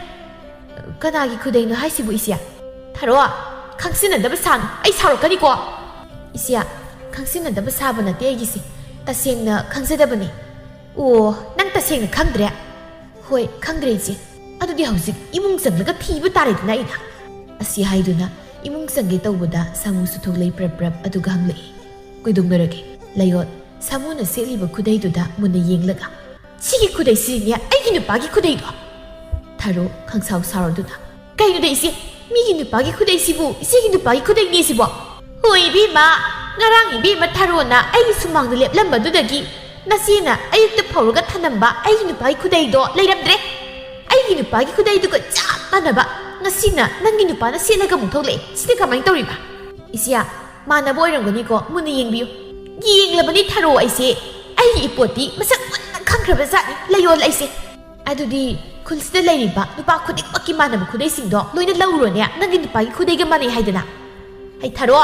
"ꯀꯅꯥꯒꯤ ꯈꯨꯗꯩꯅꯣ ꯍꯥꯏꯁꯤꯕꯨ ꯏꯆꯦ?" "ꯊꯔꯣ, ꯈꯪꯁꯤꯟꯅꯗꯕ ꯁꯥꯅꯨ, ꯑꯩ ꯁꯥꯎꯔꯛꯀꯅꯤꯀꯣ꯫" "ꯏꯆꯦ, ꯈꯪꯁꯤꯟꯅꯗꯕ ꯁꯥꯕ ꯅꯠꯇꯦ ꯑꯩꯒꯤꯁꯦ, ꯇꯁꯦꯡꯅ ꯈꯪꯖꯗꯕꯅꯤ꯫" "ꯑꯣ, ꯅꯪ ꯇꯁꯦꯡꯅ ꯈꯪꯗ꯭ꯔꯦ?" "ꯍꯣꯏ, ꯈꯪꯗ꯭ꯔꯦ ꯏꯆꯦ꯫ ꯑꯗꯨꯗꯤ ꯍꯧꯖꯤꯛ ꯏꯃꯨꯡ ꯆꯪꯂꯒ ꯊꯤꯕ ꯇꯥꯔꯦꯗꯅ ꯑꯩꯅ꯫" ꯑꯁꯤ ꯍꯥꯏꯗꯨꯅ ꯏꯃꯨꯡ ꯆꯪꯒꯦ ꯇꯧꯕꯗ ꯁꯥꯃꯨꯁꯨ ꯊꯣꯛꯂꯛꯏ ꯄ꯭ꯔꯞ ꯄ꯭ꯔꯞ ꯑꯗꯨꯒ ꯍꯪꯂꯛꯏ꯫ "ꯀꯩꯗꯧꯅꯔꯒꯦ?" ꯂꯩꯌꯣꯠ ꯁꯥꯃꯨꯅ ꯁꯦꯠꯂꯤꯕ ꯈꯨꯗꯩꯗꯨꯗ ꯃꯨꯟꯅ ꯌꯦꯡꯂꯒ, "ꯁꯤꯒꯤ ꯈꯨꯗꯩꯁꯤꯗꯤꯅꯦ ꯑꯩꯒꯤ ꯅꯨꯄꯥꯒꯤ ꯈꯨꯗꯩꯗꯣ꯫" ꯊꯔꯣ ꯈꯪꯁꯥꯎ ꯁꯥꯎꯔꯗꯨꯅ, "ꯀꯩꯅꯣꯗ ꯏꯆꯦ, ꯃꯤꯒꯤ ꯅꯨꯄꯥꯒꯤ ꯈꯨꯗꯩꯁꯤꯕꯨ ꯏꯆꯦꯒꯤ ꯅꯨꯄꯥꯒꯤ ꯈꯨꯗꯩꯅꯦ ꯁꯤꯕꯣ?" "ꯍꯣꯏ ꯏꯕꯦꯝꯃ, ꯉꯔꯥꯡ ꯏꯕꯦꯝꯃ ꯊꯔꯣꯅ ꯑꯩꯒꯤ ꯁꯨꯃꯥꯡꯗ ꯂꯦꯞꯂꯝꯕꯗꯨꯗꯒꯤ ꯅꯆꯦꯅ ꯑꯌꯨꯛꯇ ꯐꯧꯔꯒ ꯊꯅꯝꯕ ꯑꯩꯒꯤ ꯅꯨꯄꯥꯒꯤ ꯈꯨꯗꯩꯗꯣ ꯂꯩꯔꯝꯗ꯭ꯔꯦ꯫ ꯑꯩꯒꯤ ꯅꯨꯄꯥꯒꯤ ꯈꯨꯗꯩꯗꯨꯒ ꯆꯞ ꯃꯥꯟꯅꯕ ꯉꯁꯤꯅ ꯅꯪꯒꯤ ꯅꯨꯄꯥꯅ ꯁꯦꯠꯂꯒ ꯑꯃꯨꯛ ꯊꯣꯛꯂꯛꯑꯦ꯫ ꯁꯤꯗꯤ ꯀꯃꯥꯏꯅ ꯇꯧꯔꯤꯕ?" "ꯏꯆꯦ, ꯃꯥꯟꯅꯕ ꯑꯣꯏꯔꯝꯒꯅꯤꯀꯣ, ꯃꯨꯟꯅ ꯌꯦꯡꯕꯤꯌꯨ꯫" "ꯌꯦꯡꯂꯕꯅꯤ ꯊꯔꯣ ꯑꯩꯁꯦ꯫ ꯑꯩꯒꯤ ꯏꯄꯣꯠꯇꯤ ꯃꯁꯛ ꯃꯨꯟꯅ ꯈꯪꯈ꯭ꯔꯕ ꯖꯥꯠꯅꯤ ꯂꯩꯌꯣꯜ ꯑꯩꯁꯦ꯫" "ꯑꯗꯨꯗꯤ ꯈꯨꯜꯁꯤꯗ ꯂꯩꯔꯤꯕ ꯅꯨꯄꯥ ꯈꯨꯗꯤꯡꯃꯛꯀꯤ ꯃꯥꯟꯅꯕ ꯈꯨꯗꯩꯁꯤꯡꯗꯣ ꯂꯣꯏꯅ ꯂꯧꯔꯨꯔꯣꯅꯦ, ꯅꯪꯒꯤ ꯅꯨꯄꯥꯒꯤ ꯈꯨꯗꯩꯒ ꯃꯥꯟꯅꯩ ꯍꯥꯏꯗꯅ꯫" "ꯍꯩ ꯊꯔꯣ,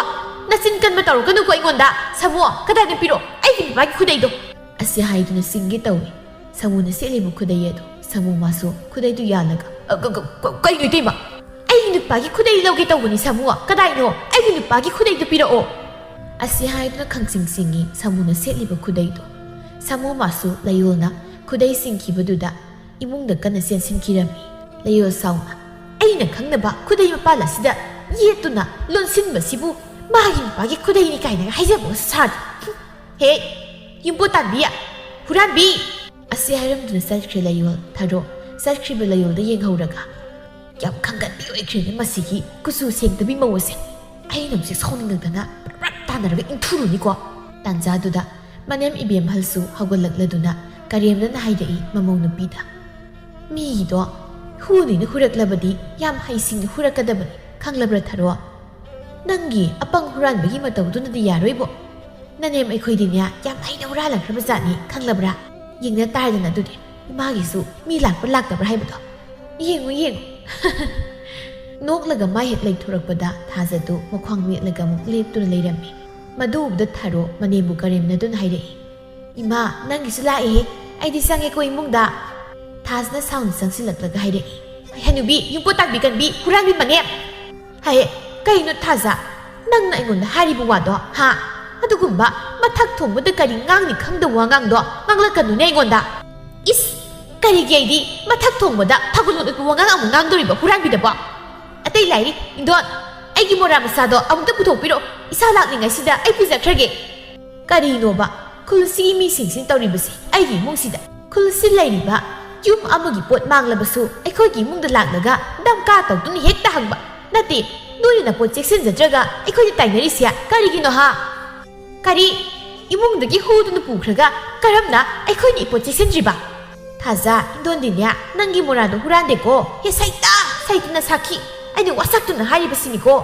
ꯅꯆꯤꯟ ꯀꯟꯕ ꯇꯧꯔꯛꯀꯅꯨꯀꯣ ꯑꯩꯉꯣꯟꯗ꯫ ꯁꯥꯃꯨ, ꯀꯗꯥꯏꯗ ꯄꯤꯔꯣ ꯑꯩꯒꯤ ꯅꯨꯄꯥꯒꯤ ꯈꯨꯗꯩꯗꯣ?" ꯑꯁꯤ ꯍꯥꯏꯗꯨꯅ ꯆꯤꯡꯒꯦ ꯇꯧꯏ꯫ ꯁꯥꯃꯨꯅ ꯁꯦꯠꯂꯤꯕ ꯈꯨꯗꯩ ꯑꯗꯨ ꯁꯥꯃꯨ ꯃꯥꯁꯨ ꯈꯨꯗꯩꯗꯨ ꯌꯥꯜꯂꯒ, "ꯑ, ꯀ-, ꯀ-, ꯀ-, ꯀꯩꯅꯣ ꯏꯇꯩꯃ? ꯑꯩꯒꯤ ꯅꯨꯄꯥꯒꯤ ꯈꯨꯗꯩ ꯂꯧꯒꯦ ꯇꯧꯕꯅꯤ ꯁꯥꯃꯨ꯫ ꯀꯗꯥꯏꯅꯣ? ꯑꯩꯒꯤ ꯅꯨꯄꯥꯒꯤ ꯈꯨꯗꯩꯗꯨ ꯄꯤꯔꯛꯑꯣ꯫" ꯑꯁꯤ ꯍꯥꯏꯗꯨꯅ ꯈꯪꯁꯤꯡ ꯁꯤꯡꯉꯤ ꯁꯥꯃꯨꯅ ꯁꯦꯠꯂꯤꯕ ꯈꯨꯗꯩꯗꯣ꯫ ꯁꯥꯃꯨ ꯃꯥꯁꯨ ꯂꯩꯌꯣꯜꯅ ꯈꯨꯗꯩ ꯁꯤꯡꯈꯤꯕꯗꯨꯗ ꯏꯃꯨꯡꯗ ꯀꯟꯅ ꯆꯦꯟꯁꯤꯟꯈꯤꯔꯝꯃꯤ꯫ ꯂꯩꯌꯣꯜ ꯁꯥꯎꯅ, "ꯑꯩꯅ ꯈꯪꯅꯕ ꯈꯨꯗꯩ ꯃꯄꯥꯜ ꯑꯁꯤꯗ ꯌꯦꯠꯇꯨꯅ ꯂꯣꯟꯁꯤꯟꯕꯁꯤꯕꯨ ꯃꯥꯒꯤ ꯅꯨꯄꯥꯒꯤ ꯈꯨꯗꯩꯅꯤ ꯀꯥꯏꯅꯒ ꯍꯥꯏꯖꯕꯒ ꯁꯥꯗꯦ꯫ ꯍꯨꯝ, ꯍꯦ, ꯌꯨꯝꯕꯨ ꯇꯥꯟꯕꯤ, ꯍꯨꯔꯥꯟꯕꯤ!" ꯑꯁꯤ ꯍꯥꯏꯔꯝꯗꯨꯅ ꯆꯠꯈ꯭ꯔꯦ ꯂꯩꯌꯣꯜ꯫ ꯊꯔꯣ ꯆꯠꯈ꯭ꯔꯤꯕ ꯂꯩꯌꯣꯜꯗ ꯌꯦꯡꯍꯧꯔꯒ, ꯌꯥꯝ ꯈꯪꯒꯟꯕꯤ ꯑꯣꯏꯈ꯭ꯔꯦꯅꯦ ꯃꯁꯤꯒꯤ ꯀꯨꯆꯨ ꯁꯦꯡꯗꯕꯤ ꯃꯧ ꯑꯁꯦ꯫ ꯑꯩꯅ ꯍꯧꯖꯤꯛ ꯁꯥꯎꯅꯤꯡꯉꯛꯇꯅ ꯄ꯭ꯔꯞ ꯇꯥꯟꯅꯔꯒ ꯏꯟꯊꯨꯔꯨꯅꯤꯀꯣ꯫ ꯇꯥꯟꯖꯥꯗꯨꯗ ꯃꯅꯦꯝ ꯏꯕꯦꯝꯍꯜꯁꯨ ꯍꯧꯒꯠꯂꯛꯂꯗꯨꯅ ꯀꯔꯦꯝꯅꯅ ꯍꯥꯏꯔꯛꯏ ꯃꯃꯧ ꯅꯨꯄꯤꯗ, "ꯃꯤꯒꯤꯗꯣ ꯍꯨꯅꯤꯅ ꯍꯨꯔꯛꯂꯕꯗꯤ ꯌꯥꯝ ꯍꯩꯁꯤꯡꯅ ꯍꯨꯔꯛꯀꯗꯕꯅꯤ, ꯈꯪꯂꯕ꯭ꯔꯥ ꯊꯔꯣ? ꯅꯪꯒꯤ ꯑꯄꯪ ꯍꯨꯔꯥꯟꯕꯒꯤ ꯃꯇꯧꯗꯨꯅꯗꯤ ꯌꯥꯔꯣꯏꯕꯣ꯫ ꯅꯅꯦꯝ ꯑꯩꯈꯣꯏꯗꯤꯅꯦ ꯌꯥꯝ ꯍꯩꯅ ꯍꯨꯔꯥꯜꯂꯛꯈ꯭ꯔꯕ ꯖꯥꯠꯅꯤ, ꯈꯪꯂꯕ꯭ꯔꯥ? ꯌꯦꯡꯅ ꯇꯥꯔꯦꯗꯅ ꯑꯗꯨꯗꯤ ꯏꯃꯥꯒꯤꯁꯨ ꯃꯤ ꯂꯥꯛꯄ꯭ꯔꯥ ꯂꯥꯛꯇꯕ꯭ꯔꯥ ꯍꯥꯏꯕꯗꯣ꯫ ꯌꯦꯡꯉꯨ, ꯌꯦꯡꯉꯨ꯫" ꯅꯣꯛꯂꯒ ꯃꯥ ꯍꯦꯛ ꯂꯩꯊꯣꯔꯛꯄꯗ ꯊꯥꯖꯗꯨ ꯃꯈ꯭ꯋꯥꯡ ꯃꯦꯠꯂꯒ ꯑꯃꯨꯛ ꯂꯦꯞꯇꯨꯅ ꯂꯩꯔꯝꯃꯤ꯫ ꯃꯗꯨ ꯎꯕꯗ ꯊꯔꯣ ꯃꯅꯦꯝꯕꯨ ꯀꯔꯦꯝꯅꯗꯨꯅ ꯍꯥꯏꯔꯛꯏ, "ꯏꯃꯥ, ꯅꯪꯒꯤꯁꯨ ꯂꯥꯛꯑꯦꯍꯦ꯫ ꯑꯩꯗꯤ ꯆꯪꯉꯦꯀꯣ ꯏꯃꯨꯡꯗ꯫" ꯊꯥꯖꯅ ꯁꯥꯎꯅ ꯆꯪꯁꯤꯜꯂꯛꯂꯒ ꯍꯥꯏꯔꯛꯏ, "ꯍꯅꯨꯕꯤ, ꯌꯨꯝꯄꯣꯠ ꯇꯥꯛꯄꯤ ꯀꯟꯕꯤ, ꯍꯨꯔꯥꯟꯕꯤ ꯃꯅꯦꯝ!" ꯍꯥꯏꯌꯦ꯫ "ꯀꯩꯅꯣ ꯊꯥꯖ, ꯅꯪꯅ ꯑꯩꯉꯣꯟꯗ ꯍꯥꯏꯔꯤꯕ ꯋꯥꯗꯣ, ꯍꯥ? ꯑꯗꯨꯒꯨꯝꯕ ꯃꯊꯛ ꯊꯣꯡꯕꯗ ꯀꯔꯤ ꯉꯥꯡꯅꯤ ꯈꯪꯗꯕ ꯋꯥꯉꯥꯡꯗꯣ ꯉꯥꯡꯂꯛꯀꯅꯨꯅꯦ ꯑꯩꯉꯣꯟꯗ꯫ ꯏꯁ, ꯀꯔꯤꯒꯤ ꯑꯩꯗꯤ ꯃꯊꯛ ꯊꯣꯡꯕꯗ ꯊꯥꯒꯨꯟ ꯑꯣꯠꯄ ꯋꯥꯉꯥꯡ ꯑꯃꯨꯛ ꯉꯥꯡꯗꯣꯔꯤꯕ ꯍꯨꯔꯥꯟꯕꯤꯗꯕꯣ? ꯑꯇꯩ ꯂꯥꯏꯔꯤ, ꯏꯟꯗꯣꯟ, ꯑꯩꯒꯤ ꯃꯣꯔꯥ ꯃꯆꯥꯗꯣ ꯑꯃꯨꯛꯇ ꯄꯨꯊꯣꯛꯄꯤꯔꯣ, ꯏꯁꯥ ꯂꯥꯛꯂꯤꯉꯩꯁꯤꯗ ꯑꯩ ꯄꯨꯖꯈ꯭ꯔꯒꯦ꯫" ꯀꯔꯤꯅꯣꯕ ꯈꯨꯜꯁꯤꯒꯤ ꯃꯤꯁꯤꯡꯁꯤꯅ ꯇꯧꯔꯤꯕꯁꯤ ꯑꯩꯒꯤ ꯏꯃꯨꯡꯁꯤꯗ? ꯈꯨꯜꯁꯤ ꯂꯩꯔꯤꯕ ꯌꯨꯝ ꯑꯃꯒꯤ ꯄꯣꯠ ꯃꯥꯡꯂꯕꯁꯨ ꯑꯩꯈꯣꯏꯒꯤ ꯏꯃꯨꯡꯗ ꯂꯥꯛꯂꯒ ꯗꯝꯀꯥ ꯇꯧꯗꯨꯅ ꯍꯦꯛꯇ ꯍꯪꯕ꯫ ꯅꯠꯇꯦ, ꯅꯣꯏꯅ ꯅꯄꯣꯠ ꯆꯦꯛꯁꯤꯟꯖꯗ꯭ꯔꯒ ꯑꯩꯈꯣꯏꯗ ꯇꯥꯏꯅꯔꯤꯁꯤ ꯀꯔꯤꯒꯤꯅꯣ ꯍꯥ? ꯀꯔꯤ? ꯏꯃꯨꯡꯗꯒꯤ ꯍꯨꯗꯨꯅ ꯄꯨꯈ꯭ꯔꯒ ꯀꯔꯝꯅ ꯑꯩꯈꯣꯏꯅ ꯏꯄꯣꯠ ꯆꯦꯛꯁꯤꯟꯗ꯭ꯔꯤꯕ? ꯊꯥꯖ, ꯏꯟꯗꯣꯟꯗꯤꯅꯦ ꯅꯪꯒꯤ ꯃꯣꯔꯥꯗꯣ ꯍꯨꯔꯥꯟꯗꯦꯀꯣ꯫ ꯍꯦ ꯁꯩꯇ, ꯁꯩꯇꯅ ꯁꯥꯈꯤ꯫ ꯑꯩꯅ ꯋꯥꯁꯛꯇꯨꯅ ꯍꯥꯏꯔꯤꯕꯁꯤꯅꯤꯀꯣ꯫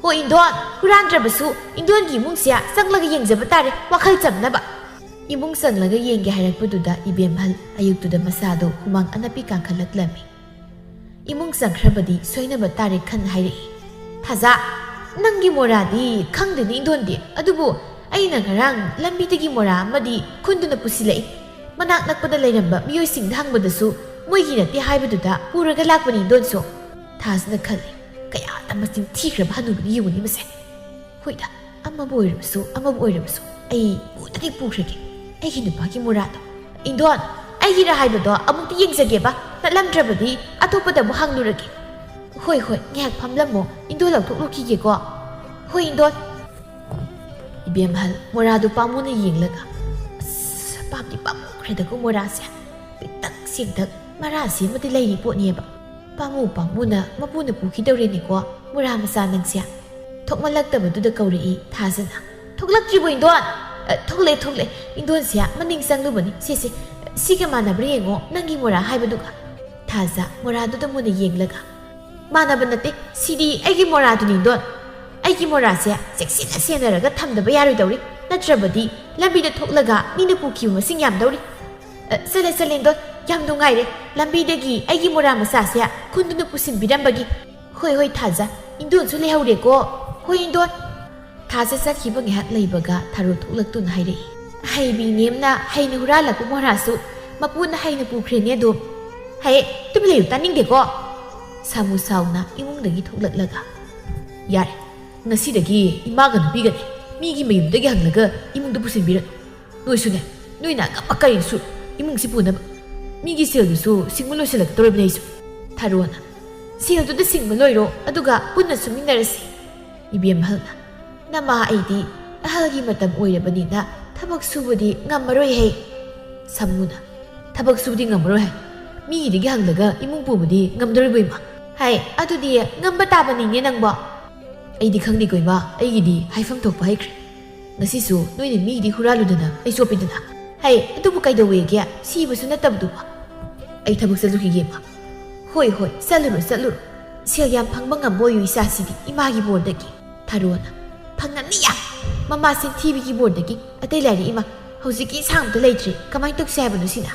ꯍꯣ ꯏꯟꯗꯣꯟ, ꯍꯨꯔꯥꯟꯗ꯭ꯔꯕꯁꯨ ꯏꯟꯗꯣꯟꯒꯤ ꯏꯃꯨꯡꯁꯦ ꯆꯪꯂꯒ ꯌꯦꯡꯖꯕ ꯇꯥꯔꯦ, ꯋꯥꯈꯜ ꯆꯝꯅꯕ꯫ ꯏꯃꯨꯡ ꯆꯪꯂꯒ ꯌꯦꯡꯒꯦ ꯍꯥꯏꯔꯛꯄꯗꯨꯗ ꯏꯕꯦꯝꯍꯜ ꯑꯌꯨꯛꯇꯨꯗ ꯃꯁꯥꯗꯣ ꯍꯨꯃꯥꯡ ꯑꯅꯞꯄꯤ ꯀꯥꯡꯈꯠꯂꯛꯂꯝꯃꯤ꯫ ꯏꯃꯨꯡ ꯆꯪꯈ꯭ꯔꯕꯗꯤ ꯁꯣꯏꯅꯕ ꯇꯥꯔꯦ ꯈꯟ ꯍꯥꯏꯔꯛꯏ꯫ ꯊꯥꯖ, ꯅꯪꯒꯤ ꯃꯣꯔꯥꯗꯤ ꯈꯪꯗꯦꯅꯦ ꯏꯟꯗꯣꯟꯗꯤ, ꯑꯗꯨꯕꯨ ꯑꯩꯅ ꯉꯔꯥꯡ ꯂꯝꯕꯤꯗꯒꯤ ꯃꯣꯔꯥ ꯑꯃꯗꯤ ꯈꯨꯟꯗꯨꯅ ꯄꯨꯁꯤꯜꯂꯛꯏ꯫ ꯃꯅꯥꯛ ꯅꯛꯄꯗ ꯂꯩꯔꯝꯕ ꯃꯤꯑꯣꯏꯁꯤꯡꯗ ꯍꯪꯕꯗꯁꯨ ꯃꯣꯏꯒꯤ ꯅꯠꯇꯦ ꯍꯥꯏꯕꯗꯨꯗ ꯄꯨꯔꯒ ꯂꯥꯛꯄꯅꯤ ꯏꯟꯗꯣꯟꯁꯨ꯫ ꯊꯥꯖꯅ ꯈꯜꯂꯤ, "ꯀꯌꯥꯗ ꯃꯆꯤꯟ ꯊꯤꯈ꯭ꯔꯕ ꯍꯅꯨꯕꯅꯤ ꯌꯦꯡꯉꯨꯅꯤ ꯃꯁꯦ꯫" ꯍꯣꯏꯗ, ꯑꯃꯕꯨ ꯑꯣꯏꯔꯕꯁꯨ, ꯑꯃꯕꯨ ꯑꯣꯏꯔꯕꯁꯨ, ꯑꯩ ꯄꯨꯗꯗꯤ ꯄꯨꯈ꯭ꯔꯒꯦ ꯑꯩꯒꯤ ꯅꯨꯄꯥꯒꯤ ꯃꯣꯔꯥꯗꯣ꯫ ꯏꯟꯗꯣꯟ, ꯑꯩꯒꯤꯔ ꯍꯥꯏꯕꯗꯣ ꯑꯃꯨꯛꯇ ꯌꯦꯡꯖꯒꯦꯕ, ꯅꯠꯂꯝꯗ꯭ꯔꯕꯗꯤ ꯑꯇꯣꯞꯄꯗ ꯑꯃꯨꯛ ꯍꯪꯂꯨꯔꯒꯦ꯫ ꯍꯣꯏ, ꯍꯣꯏ, ꯉꯥꯏꯍꯥꯛ ꯐꯝꯂꯝꯃꯣ, ꯏꯟꯗꯣꯟ ꯂꯧꯊꯣꯛꯂꯨꯈꯤꯒꯦꯀꯣ꯫ ꯍꯣꯏ, ꯏꯟꯗꯣꯟ꯫ ꯏꯕꯦꯝꯍꯜ ꯃꯣꯔꯥꯗꯨ ꯄꯥꯝꯃꯨꯅ ꯌꯦꯡꯂꯒ, "ꯑꯁ, ꯄꯥꯝꯗꯤ ꯄꯥꯝꯃꯨꯈ꯭ꯔꯦꯗꯀꯣ ꯃꯣꯔꯥꯁꯦ꯫ ꯄꯤꯛꯇꯛ ꯆꯦꯡꯇꯛ ꯃꯔꯥꯁꯤ ꯑꯃꯗꯤ ꯂꯩꯔꯤ ꯄꯣꯠꯅꯦꯕ꯫ ꯄꯥꯝꯃꯨ ꯄꯥꯝꯃꯨꯅ ꯃꯄꯨꯅ ꯄꯨꯈꯤꯗꯧꯔꯦꯅꯦꯀꯣ, ꯃꯣꯔꯥ ꯃꯆꯥ ꯅꯪꯁꯦ꯫ ꯊꯣꯛꯃꯜꯂꯛꯇꯕꯗꯨꯗ ꯀꯧꯔꯛꯏ ꯊꯥꯖꯅ꯫ "ꯊꯣꯛꯂꯛꯇ꯭ꯔꯤꯕꯣ, ꯏꯟꯗꯣꯟ?" "ꯑ, ꯊꯣꯛꯂꯦ, ꯊꯣꯛꯂꯦ꯫ ꯏꯟꯗꯣꯟꯁꯦ ꯃꯅꯤꯡ ꯆꯪꯂꯨꯕꯅꯤ꯫ ꯁꯦ, ꯁꯦ, ꯁꯤꯒ ꯃꯥꯟꯅꯕ꯭ꯔꯥ ꯌꯦꯡꯉꯣ, ꯅꯪꯒꯤ ꯃꯣꯔꯥ ꯍꯥꯏꯕꯗꯨꯒ?" ꯊꯥꯖ ꯃꯣꯔꯥꯗꯨꯗ ꯃꯨꯟꯅ ꯌꯦꯡꯂꯒ, "ꯃꯥꯟꯅꯕ ꯅꯠꯇꯦ, ꯁꯤꯗꯤ ꯑꯩꯒꯤ ꯃꯣꯔꯥꯗꯨꯅꯤ, ꯏꯟꯗꯣꯟ꯫ ꯑꯩꯒꯤ ꯃꯣꯔꯥꯁꯦ ꯆꯦꯛꯁꯤꯟꯅ ꯁꯦꯟꯅꯔꯒ ꯊꯝꯗꯕ ꯌꯥꯔꯣꯏꯗꯧꯔꯤ, ꯅꯠꯇ꯭ꯔꯕꯗꯤ ꯂꯝꯕꯤꯗ ꯊꯣꯛꯂꯒ ꯃꯤꯅ ꯄꯨꯈꯤꯕ ꯃꯁꯤꯡ ꯌꯥꯝꯗꯧꯔꯤ꯫ ꯑ, ꯆꯠꯂꯦ, ꯆꯠꯂꯦ, ꯏꯟꯗꯣꯟ, ꯌꯥꯝ ꯅꯨꯡꯉꯥꯏꯔꯦ꯫ ꯂꯝꯕꯤꯗꯒꯤ ꯑꯩꯒꯤ ꯃꯣꯔꯥ ꯃꯆꯥꯁꯦ ꯈꯨꯟꯗꯨꯅ ꯄꯨꯁꯤꯟꯕꯤꯔꯝꯕꯒꯤ꯫" "ꯍꯣꯏ, ꯍꯣꯏ, ꯊꯥꯖ, ꯏꯟꯗꯣꯟꯁꯨ ꯂꯩꯍꯧꯔꯦꯀꯣ꯫ ꯍꯣꯏ, ꯏꯟꯗꯣꯟ꯫" ꯊꯥꯖ ꯆꯠꯈꯤꯕ ꯉꯥꯏꯍꯥꯛ ꯂꯩꯕꯒ ꯊꯥꯔꯣ ꯊꯣꯛꯂꯛꯇꯨꯅ ꯍꯥꯏꯔꯛꯏ, "ꯍꯩꯕꯤ ꯅꯦꯝꯅ ꯍꯩꯅ ꯍꯨꯔꯥꯜꯂꯛꯄ ꯃꯣꯔꯥꯁꯨ ꯃꯄꯨꯅ ꯍꯩꯅ ꯄꯨꯈ꯭ꯔꯦꯅꯦ ꯑꯗꯨꯝ꯫ ꯍꯦ, ꯇꯨꯃꯤꯟ ꯂꯩꯌꯨ, ꯇꯥꯅꯤꯡꯗꯦꯀꯣ!" ꯁꯥꯃꯨ ꯁꯥꯎꯅ ꯏꯃꯨꯡꯗꯒꯤ ꯊꯣꯛꯂꯛꯂꯒ, "ꯌꯥꯔꯦ, ꯉꯁꯤꯗꯒꯤ ꯏꯃꯥꯒ ꯅꯨꯄꯤꯒꯅꯦ ꯃꯤꯒꯤ ꯃꯌꯨꯝꯗꯒꯤ ꯍꯪꯂꯒ ꯏꯃꯨꯡꯗ ꯄꯨꯁꯤꯟꯕꯤꯔꯅꯨ꯫ ꯅꯣꯏꯁꯨꯅꯦ, ꯅꯣꯏꯅ ꯑꯉꯝꯕ ꯀꯔꯤꯁꯨ ꯏꯃꯨꯡꯁꯤ ꯄꯨꯅꯕ꯫ ꯃꯤꯒꯤ ꯁꯦꯜꯗꯨꯁꯨ ꯁꯤꯡꯕ ꯂꯣꯏꯁꯤꯜꯂꯛꯀꯗꯧꯔꯕꯅꯦ ꯑꯩꯁꯨ꯫" ꯊꯥꯔꯣꯅ, "ꯁꯦꯜꯗꯨꯗ ꯁꯤꯡꯕ ꯂꯣꯏꯔꯣ, ꯑꯗꯨꯒ ꯄꯨꯟꯅ ꯁꯨꯃꯤꯟꯅꯔꯁꯤ꯫" ꯏꯕꯦꯝꯍꯜꯅ, "ꯅꯃꯥ, ꯑꯩꯗꯤ ꯑꯍꯜꯒꯤ ꯃꯇꯝ ꯑꯣꯏꯔꯕꯅꯤꯅ ꯊꯕꯛ ꯁꯨꯕꯗꯤ ꯉꯝꯃꯔꯣꯏ ꯍꯦ꯫" ꯁꯥꯃꯨꯅ, "ꯊꯕꯛ ꯁꯨꯕꯗꯤ ꯉꯝꯃꯔꯣꯏ ꯍꯥꯏ? ꯃꯤꯒꯤꯗꯒꯤ ꯍꯪꯂꯒ ꯏꯃꯨꯡ ꯄꯨꯕꯗꯤ ꯉꯝꯗꯣꯔꯤꯕꯣ, ꯏꯃꯥ?" "ꯍꯥꯏ, ꯑꯗꯨꯗꯤ ꯉꯝꯕ ꯇꯥꯕꯅꯤꯅꯦ ꯅꯪꯕꯣ꯫" "ꯑꯩꯗꯤ ꯈꯪꯗꯦꯀꯣ, ꯏꯃꯥ, ꯑꯩꯒꯤꯗꯤ ꯍꯥꯏꯐꯝ ꯊꯣꯛꯄ ꯍꯥꯏꯈ꯭ꯔꯦ꯫ ꯉꯁꯤꯁꯨ ꯅꯣꯏꯅ ꯃꯤꯒꯤꯗꯤ ꯍꯨꯔꯥꯜꯂꯨꯗꯅ ꯑꯩ ꯆꯣꯞꯄꯤꯗꯅ꯫" "ꯍꯥꯏ, ꯑꯗꯨꯕꯨ ꯀꯩꯗꯧꯋꯦꯒꯦ? ꯁꯤꯕꯁꯨ ꯅꯠꯇꯕꯗꯨꯕꯨ꯫" "ꯑꯩ ꯊꯕꯛ ꯆꯠꯂꯨꯈꯤꯒꯦ, ꯏꯃꯥ꯫" "ꯍꯣꯏ, ꯍꯣꯏ, ꯆꯠꯂꯨꯔꯣ, ꯆꯠꯂꯨꯔꯣ꯫ ꯁꯦꯜ ꯌꯥꯝ ꯐꯪꯕ ꯉꯝꯕ ꯑꯣꯏꯌꯨ ꯏꯆꯥꯁꯤꯗꯤ ꯏꯃꯥꯒꯤ ꯕꯣꯔꯗꯒꯤ꯫" ꯊꯥꯔꯣꯅ, "ꯐꯪꯉꯅꯤ ꯌꯥꯝ꯫ ꯃꯃꯥ ꯁꯤꯟꯊꯤꯕꯤꯒꯤ ꯕꯣꯔꯗꯒꯤ ꯑꯇꯩ ꯂꯥꯏꯔꯤ, ꯏꯃꯥ꯫ ꯍꯧꯖꯤꯛꯀꯤ ꯏꯁꯥ ꯑꯝꯇ ꯂꯩꯇ꯭ꯔꯦ꯫ ꯀꯃꯥꯏꯅ ꯇꯧꯁꯦ ꯍꯥꯏꯕꯅꯣ ꯁꯤꯅ?"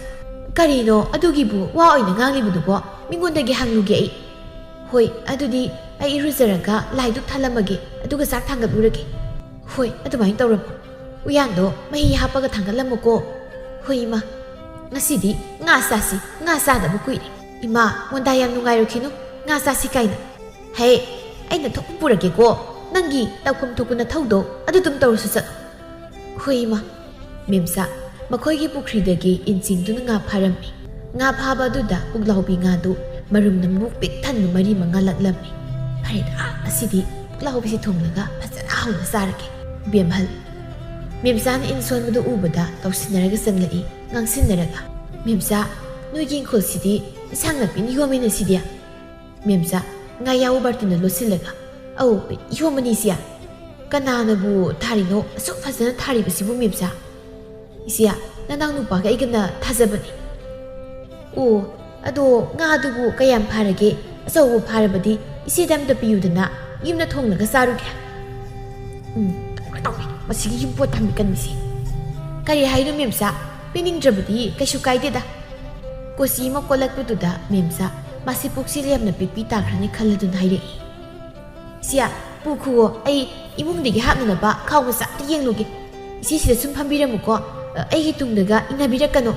"ꯀꯔꯤꯅꯣ ꯑꯗꯨꯒꯤꯕꯨ ꯋꯥ ꯑꯣꯏꯅ ꯉꯥꯡꯂꯤꯕꯗꯨꯕꯣ? ꯃꯤꯉꯣꯟꯗꯒꯤ ꯍꯪꯂꯨꯒꯦ ꯑꯩ꯫" "ꯍꯣꯏ, ꯑꯗꯨꯗꯤ ꯑꯩ ꯏꯔꯨꯖꯔꯒ ꯂꯥꯏ ꯙꯨꯞ ꯊꯥꯜꯂꯝꯃꯒꯦ, ꯑꯗꯨꯒ ꯆꯥꯛ ꯊꯥꯡꯒꯠꯂꯨꯔꯒꯦ꯫" "ꯍꯣꯏ, ꯑꯗꯨꯃꯥꯏꯅ ꯇꯧꯔꯝꯃꯣ꯫ ꯎꯌꯥꯟꯗꯣ ꯃꯍꯤ ꯍꯥꯞꯄꯒ ꯊꯥꯡꯒꯠꯂꯝꯃꯨꯀꯣ꯫" "ꯍꯣꯏ, ꯏꯃꯥ꯫ ꯉꯁꯤꯗꯤ ꯉꯥ ꯆꯥꯁꯤ, ꯉꯥ ꯆꯥꯗꯕ ꯀꯨꯏꯔꯦ꯫ ꯏꯃꯥ, ꯃꯣꯟꯗꯥ ꯌꯥꯝ ꯅꯨꯡꯉꯥꯏꯔꯨꯈꯤꯅꯨ, ꯉꯥ ꯆꯥꯁꯤ ꯀꯥꯏꯅ꯫" "ꯍꯦ, ꯑꯩꯅ ꯊꯣꯛꯄ ꯄꯨꯔꯛꯀꯦꯀꯣ꯫ ꯅꯪꯒꯤ ꯇꯧꯐꯝ ꯊꯣꯛꯄ ꯅꯊꯧꯗꯣ ꯑꯗꯨ ꯑꯗꯨꯝ ꯇꯧꯔꯁꯨ ꯆꯠꯂꯣ꯫" "ꯍꯣꯏ, ꯏꯃꯥ꯫" ꯃꯦꯝꯆꯥ, ꯃꯈꯣꯏꯒꯤ ꯄꯨꯈ꯭ꯔꯤꯗꯒꯤ ꯏꯟ ꯆꯤꯡꯗꯨꯅ ꯉꯥ ꯐꯥꯔꯝꯃꯤ꯫ ꯉꯥ ꯐꯥꯕ ꯑꯗꯨꯗ ꯄꯨꯛꯂꯥꯎꯕꯤ ꯉꯥꯗꯨ ꯃꯔꯨꯝꯅ ꯃꯕꯨꯛ ꯄꯤꯛ ꯊꯟꯕ ꯃꯔꯤ ꯃꯉꯥ ꯂꯛꯂꯝꯃꯤ꯫ "ꯐꯔꯦꯗ, ꯉꯁꯤꯗꯤ ꯄꯨꯛꯂꯥꯎꯕꯤꯁꯤ ꯊꯣꯡꯂꯒ ꯐꯖꯅ ꯍꯥꯎꯅ ꯆꯥꯔꯒꯦ꯫" ꯕꯦꯝꯍꯜ, ꯃꯦꯝꯆꯥꯅ ꯏꯟ ꯁꯣꯟꯕꯗꯨ ꯎꯕꯗ ꯇꯧꯁꯤꯟꯅꯔꯒ ꯆꯪꯂꯛꯏ, ꯉꯥꯡꯁꯤꯟꯅꯔꯒ, "ꯃꯦꯝꯆꯥ, ꯅꯣꯏꯒꯤ ꯏꯪꯈꯣꯜꯁꯤꯗꯤ ꯏꯟꯁꯥꯡ ꯅꯥꯄꯤꯅ ꯌꯣꯝꯃꯤꯅ ꯁꯤꯗꯤ?" ꯃꯦꯝꯆꯥ, ꯉꯥ ꯌꯥꯎꯕ ꯕꯥꯔꯇꯤꯟꯗ ꯂꯣꯠꯁꯤꯜꯂꯒ, "ꯑꯧ, ꯌꯣꯝꯕꯅꯤ ꯏꯆꯦ꯫ ꯀꯅꯥꯅꯕꯨ ꯊꯥꯔꯤꯅꯣ ꯑꯁꯨꯛ ꯐꯖꯅ ꯊꯥꯔꯤꯕꯁꯤꯕꯨ ꯃꯦꯝꯆꯥ? ꯏꯆꯦ, ꯅꯅꯥꯎ ꯅꯨꯄꯥꯒ ꯑꯩꯒꯅ ꯊꯥꯖꯕꯅꯤ꯫" "ꯑꯣ, ꯑꯗꯣ ꯉꯥꯗꯨꯕꯨ ꯀꯌꯥꯝ ꯐꯥꯔꯒꯦ? ꯑꯆꯧꯕ ꯐꯥꯔꯕꯗꯤ ꯏꯆꯦꯗ ꯑꯝꯇ ꯄꯤꯌꯨꯗꯅ, ꯌꯨꯝꯗ ꯊꯣꯡꯂꯒ ꯆꯥꯔꯨꯒꯦ꯫" "ꯎꯝ, ꯇꯧꯏ, ꯃꯁꯤꯒꯤ ꯌꯨꯝꯄꯣꯠ ꯊꯝꯃꯤ ꯀꯟꯕꯤꯁꯤ꯫ ꯀꯔꯤ ꯍꯥꯏꯅꯣ ꯃꯦꯝꯆꯥ? ꯄꯤꯅꯤꯡꯗ꯭ꯔꯕꯗꯤ ꯀꯩꯁꯨ ꯀꯥꯏꯗꯦꯗ꯫" ꯀꯣꯆꯤ ꯑꯃ ꯀꯣꯜꯂꯛꯄꯗꯨꯗ ꯃꯦꯝꯆꯥ ꯃꯁꯤ ꯄꯨꯛꯁꯤ ꯌꯥꯝꯅ ꯄꯤꯛꯄꯤ ꯇꯥꯈ꯭ꯔꯅꯤ ꯈꯜꯂꯗꯨꯅ ꯍꯥꯏꯔꯛꯏ꯫ "ꯁꯤꯌꯥ, ꯄꯨꯈꯨꯋꯣ, ꯑꯩ ꯏꯃꯨꯡꯗꯒꯤ ꯍꯥꯞꯅꯅꯕ ꯈꯥꯎ ꯃꯆꯥ ꯑꯝꯇ ꯌꯦꯡꯂꯨꯒꯦ꯫ ꯏꯆꯦ ꯁꯤꯗ ꯁꯨꯝ ꯐꯝꯕꯤꯔꯝꯃꯨꯀꯣ, ꯑꯩꯒꯤ ꯇꯨꯡꯗꯒ ꯏꯟꯅꯕꯤꯔꯛꯀꯅꯨ꯫"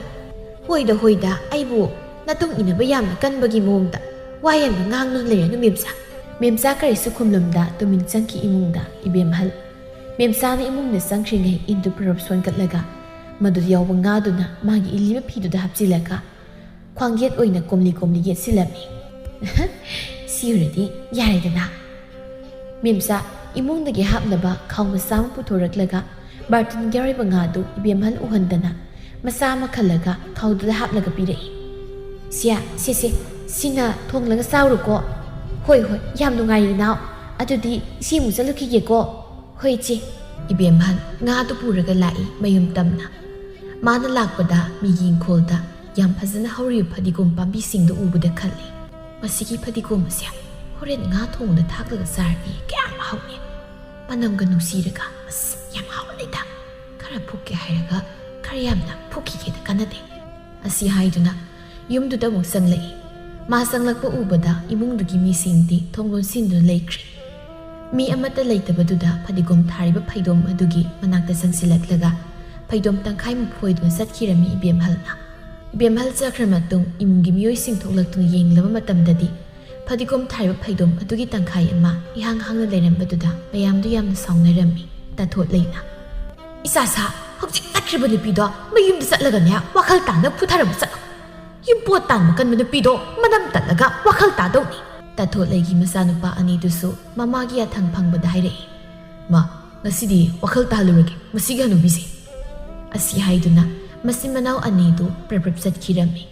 "ꯍꯣꯏꯗ, ꯍꯣꯏꯗ, ꯑꯩꯕꯨ ꯅꯇꯨꯡ ꯏꯟꯅꯕ ꯌꯥꯝꯅ ꯀꯟꯕꯒꯤ ꯃꯑꯣꯡꯗ ꯋꯥ ꯌꯥꯝꯅ ꯉꯥꯡꯗꯨꯅ ꯂꯩꯔꯅꯨ ꯃꯦꯝꯆꯥ꯫" ꯃꯦꯝꯆꯥ ꯀꯔꯤꯁꯨ ꯈꯨꯝꯂꯝꯗ ꯇꯨꯃꯤꯟ ꯆꯪꯈꯤ ꯏꯃꯨꯡꯗ ꯏꯕꯦꯝꯍꯜ꯫ ꯃꯦꯝꯆꯥꯅ ꯏꯃꯨꯡꯗ ꯆꯪꯈ꯭ꯔꯤꯉꯩ ꯏꯟꯗꯨ ꯄ꯭ꯔꯞ ꯁꯣꯟꯒꯠꯂꯒ ꯃꯗꯨꯗ ꯌꯥꯎꯕ ꯉꯥꯗꯨꯅ ꯃꯥꯒꯤ ꯏꯜꯂꯤꯕ ꯐꯤꯗꯨꯗ ꯍꯥꯞꯆꯤꯜꯂꯒ ꯈ꯭ꯋꯥꯡꯌꯦꯠ ꯑꯣꯏꯅ ꯀꯣꯝꯂꯤ ꯀꯣꯝꯂꯤ ꯌꯦꯠꯁꯤꯜꯂꯝꯃꯤ꯫ "ꯁꯤ ꯑꯣꯏꯔꯗꯤ ꯌꯥꯔꯦꯗꯅ꯫" ꯃꯦꯝꯆꯥ ꯏꯃꯨꯡꯗꯒꯤ ꯍꯥꯞꯅꯕ ꯈꯥꯎ ꯃꯆꯥ ꯑꯃ ꯄꯨꯊꯣꯔꯛꯂꯒ ꯕꯥꯔꯇꯤꯟꯒꯤ ꯑꯔꯣꯏꯕ ꯉꯥꯗꯨ ꯏꯕꯦꯝꯍꯜ ꯎꯍꯟꯗꯅ ꯃꯆꯥ ꯑꯃ ꯈꯜꯂꯒ ꯈꯥꯎꯗꯨꯗ ꯍꯥꯞꯂꯒ ꯄꯤꯔꯛꯏ꯫ "ꯁꯤꯌꯥ, ꯁꯦ, ꯁꯦ, ꯁꯤꯅ ꯊꯣꯡꯂꯒ ꯆꯥꯎꯔꯣꯀꯣ꯫" "ꯍꯣꯏ, ꯍꯣꯏ, ꯌꯥꯝ ꯅꯨꯡꯉꯥꯏꯔꯦ ꯅꯥꯎ꯫ ꯑꯗꯨꯗꯤ ꯏꯆꯦ ꯑꯃꯨꯛ ꯆꯠꯂꯨꯈꯤꯒꯦꯀꯣ꯫" "ꯍꯣꯏ ꯏꯆꯦ꯫" ꯏꯕꯦꯝꯍꯜ ꯉꯥꯗꯨ ꯄꯨꯔꯒ ꯂꯥꯛꯏ ꯃꯌꯨꯝ ꯇꯝꯅ꯫ ꯃꯥꯅ ꯂꯥꯛꯄꯗ ꯃꯤꯒꯤ ꯏꯪꯈꯣꯜꯗ ꯌꯥꯝ ꯐꯖꯅ ꯍꯧꯔꯤꯕ ꯐꯗꯤꯒꯣꯝ ꯄꯥꯝꯕꯤꯁꯤꯡꯗꯨ ꯎꯕꯗ ꯈꯜꯂꯤ, "ꯃꯁꯤꯒꯤ ꯐꯗꯤꯒꯣꯝ ꯑꯁꯦ ꯍꯣꯔꯦꯟ ꯉꯥ ꯊꯣꯡꯕꯗ ꯊꯥꯛꯂꯒ ꯆꯥꯔꯗꯤ ꯀꯌꯥꯝ ꯍꯥꯎꯅꯤ꯫ ꯃꯅꯝꯒ ꯅꯨꯡꯁꯤꯔꯒ, ꯑꯁ, ꯌꯥꯝ ꯍꯥꯎꯅꯤꯗ꯫ ꯈꯔ ꯐꯨꯛꯀꯦ ꯍꯥꯏꯔꯒ ꯈꯔ ꯌꯥꯝꯅ ꯐꯨꯛꯈꯤꯒꯦꯗ ꯀꯥꯟꯅꯗꯦ꯫" ꯑꯁꯤ ꯍꯥꯏꯗꯨꯅ ꯌꯨꯝꯗꯨꯗ ꯑꯃꯨꯛ ꯆꯪꯂꯛꯏ꯫ ꯃꯥ ꯆꯪꯂꯛꯄ ꯎꯕꯗ ꯏꯃꯨꯡꯗꯨꯒꯤ ꯃꯤꯁꯤꯡꯗꯤ ꯊꯣꯡ ꯂꯣꯟꯁꯤꯟꯗꯨꯅ ꯂꯩꯈ꯭ꯔꯦ꯫ ꯃꯤ ꯑꯃꯠꯇ ꯂꯩꯇꯕꯗꯨꯗ ꯐꯗꯤꯒꯣꯝ ꯊꯥꯔꯤꯕ ꯐꯩꯗꯣꯝ ꯑꯗꯨꯒꯤ ꯃꯅꯥꯛꯇ ꯆꯪꯁꯤꯜꯂꯛꯂꯒ ꯐꯩꯗꯣꯝ ꯇꯪꯈꯥꯏꯃꯨꯛ ꯐꯣꯏꯗꯨꯅ ꯆꯠꯈꯤꯔꯝꯃꯤ ꯏꯕꯦꯝꯍꯜꯅ꯫ ꯏꯕꯦꯝꯍꯜ ꯆꯠꯈ꯭ꯔ ꯃꯇꯨꯡ ꯏꯃꯨꯡꯒꯤ ꯃꯤꯑꯣꯏꯁꯤꯡ ꯊꯣꯛꯂꯛꯇꯨꯅ ꯌꯦꯡꯂꯕ ꯃꯇꯝꯗꯗꯤ ꯐꯗꯤꯒꯣꯝ ꯊꯥꯔꯤꯕ ꯐꯩꯗꯣꯝ ꯑꯗꯨꯒꯤ ꯇꯪꯈꯥꯏ ꯑꯃ ꯏꯍꯥꯡ ꯍꯥꯡꯅ ꯂꯩꯔꯝꯕꯗꯨꯗ ꯃꯌꯥꯝꯗꯨ ꯌꯥꯝꯅ ꯁꯥꯎꯅꯔꯝꯃꯤ꯫ ꯇꯥꯊꯣꯠ ꯂꯩꯅ, "ꯏꯆꯥ ꯁꯥ, ꯍꯧꯖꯤꯛ ꯆꯠꯈ꯭ꯔꯤꯕ ꯅꯨꯄꯤꯗꯣ ꯃꯌꯨꯝꯗ ꯆꯠꯂꯒꯅꯦ ꯋꯥꯈꯜ ꯇꯥꯅ ꯐꯨꯊꯔꯝꯕ ꯆꯠꯂꯣ꯫ ꯌꯨꯝꯄꯣꯠ ꯇꯥꯟꯕ ꯀꯟꯕ ꯅꯨꯄꯤꯗꯣ ꯃꯅꯝ ꯇꯠꯂꯒ ꯋꯥꯈꯜ ꯇꯥꯗꯧꯅꯤ꯫" ꯇꯥꯊꯣꯠ ꯂꯩꯒꯤ ꯃꯆꯥꯅꯨꯄꯥ ꯑꯅꯤꯗꯨꯁꯨ ꯃꯃꯥꯒꯤ ꯌꯥꯊꯪ ꯐꯪꯕꯗ ꯍꯥꯏꯔꯛꯏ, "ꯃꯥ, ꯉꯁꯤꯗꯤ ꯋꯥꯈꯜ ꯇꯥꯍꯜꯂꯨꯔꯒꯦ ꯃꯁꯤꯒꯤ ꯍꯅꯨꯕꯤꯁꯦ꯫" ꯑꯁꯤ ꯍꯥꯏꯗꯨꯅ ꯃꯆꯤꯟ ꯃꯅꯥꯎ ꯑꯅꯤꯗꯨ ꯄ꯭ꯔꯞ ꯄ꯭ꯔꯞ ꯆꯠꯈꯤꯔꯝꯃꯤ꯫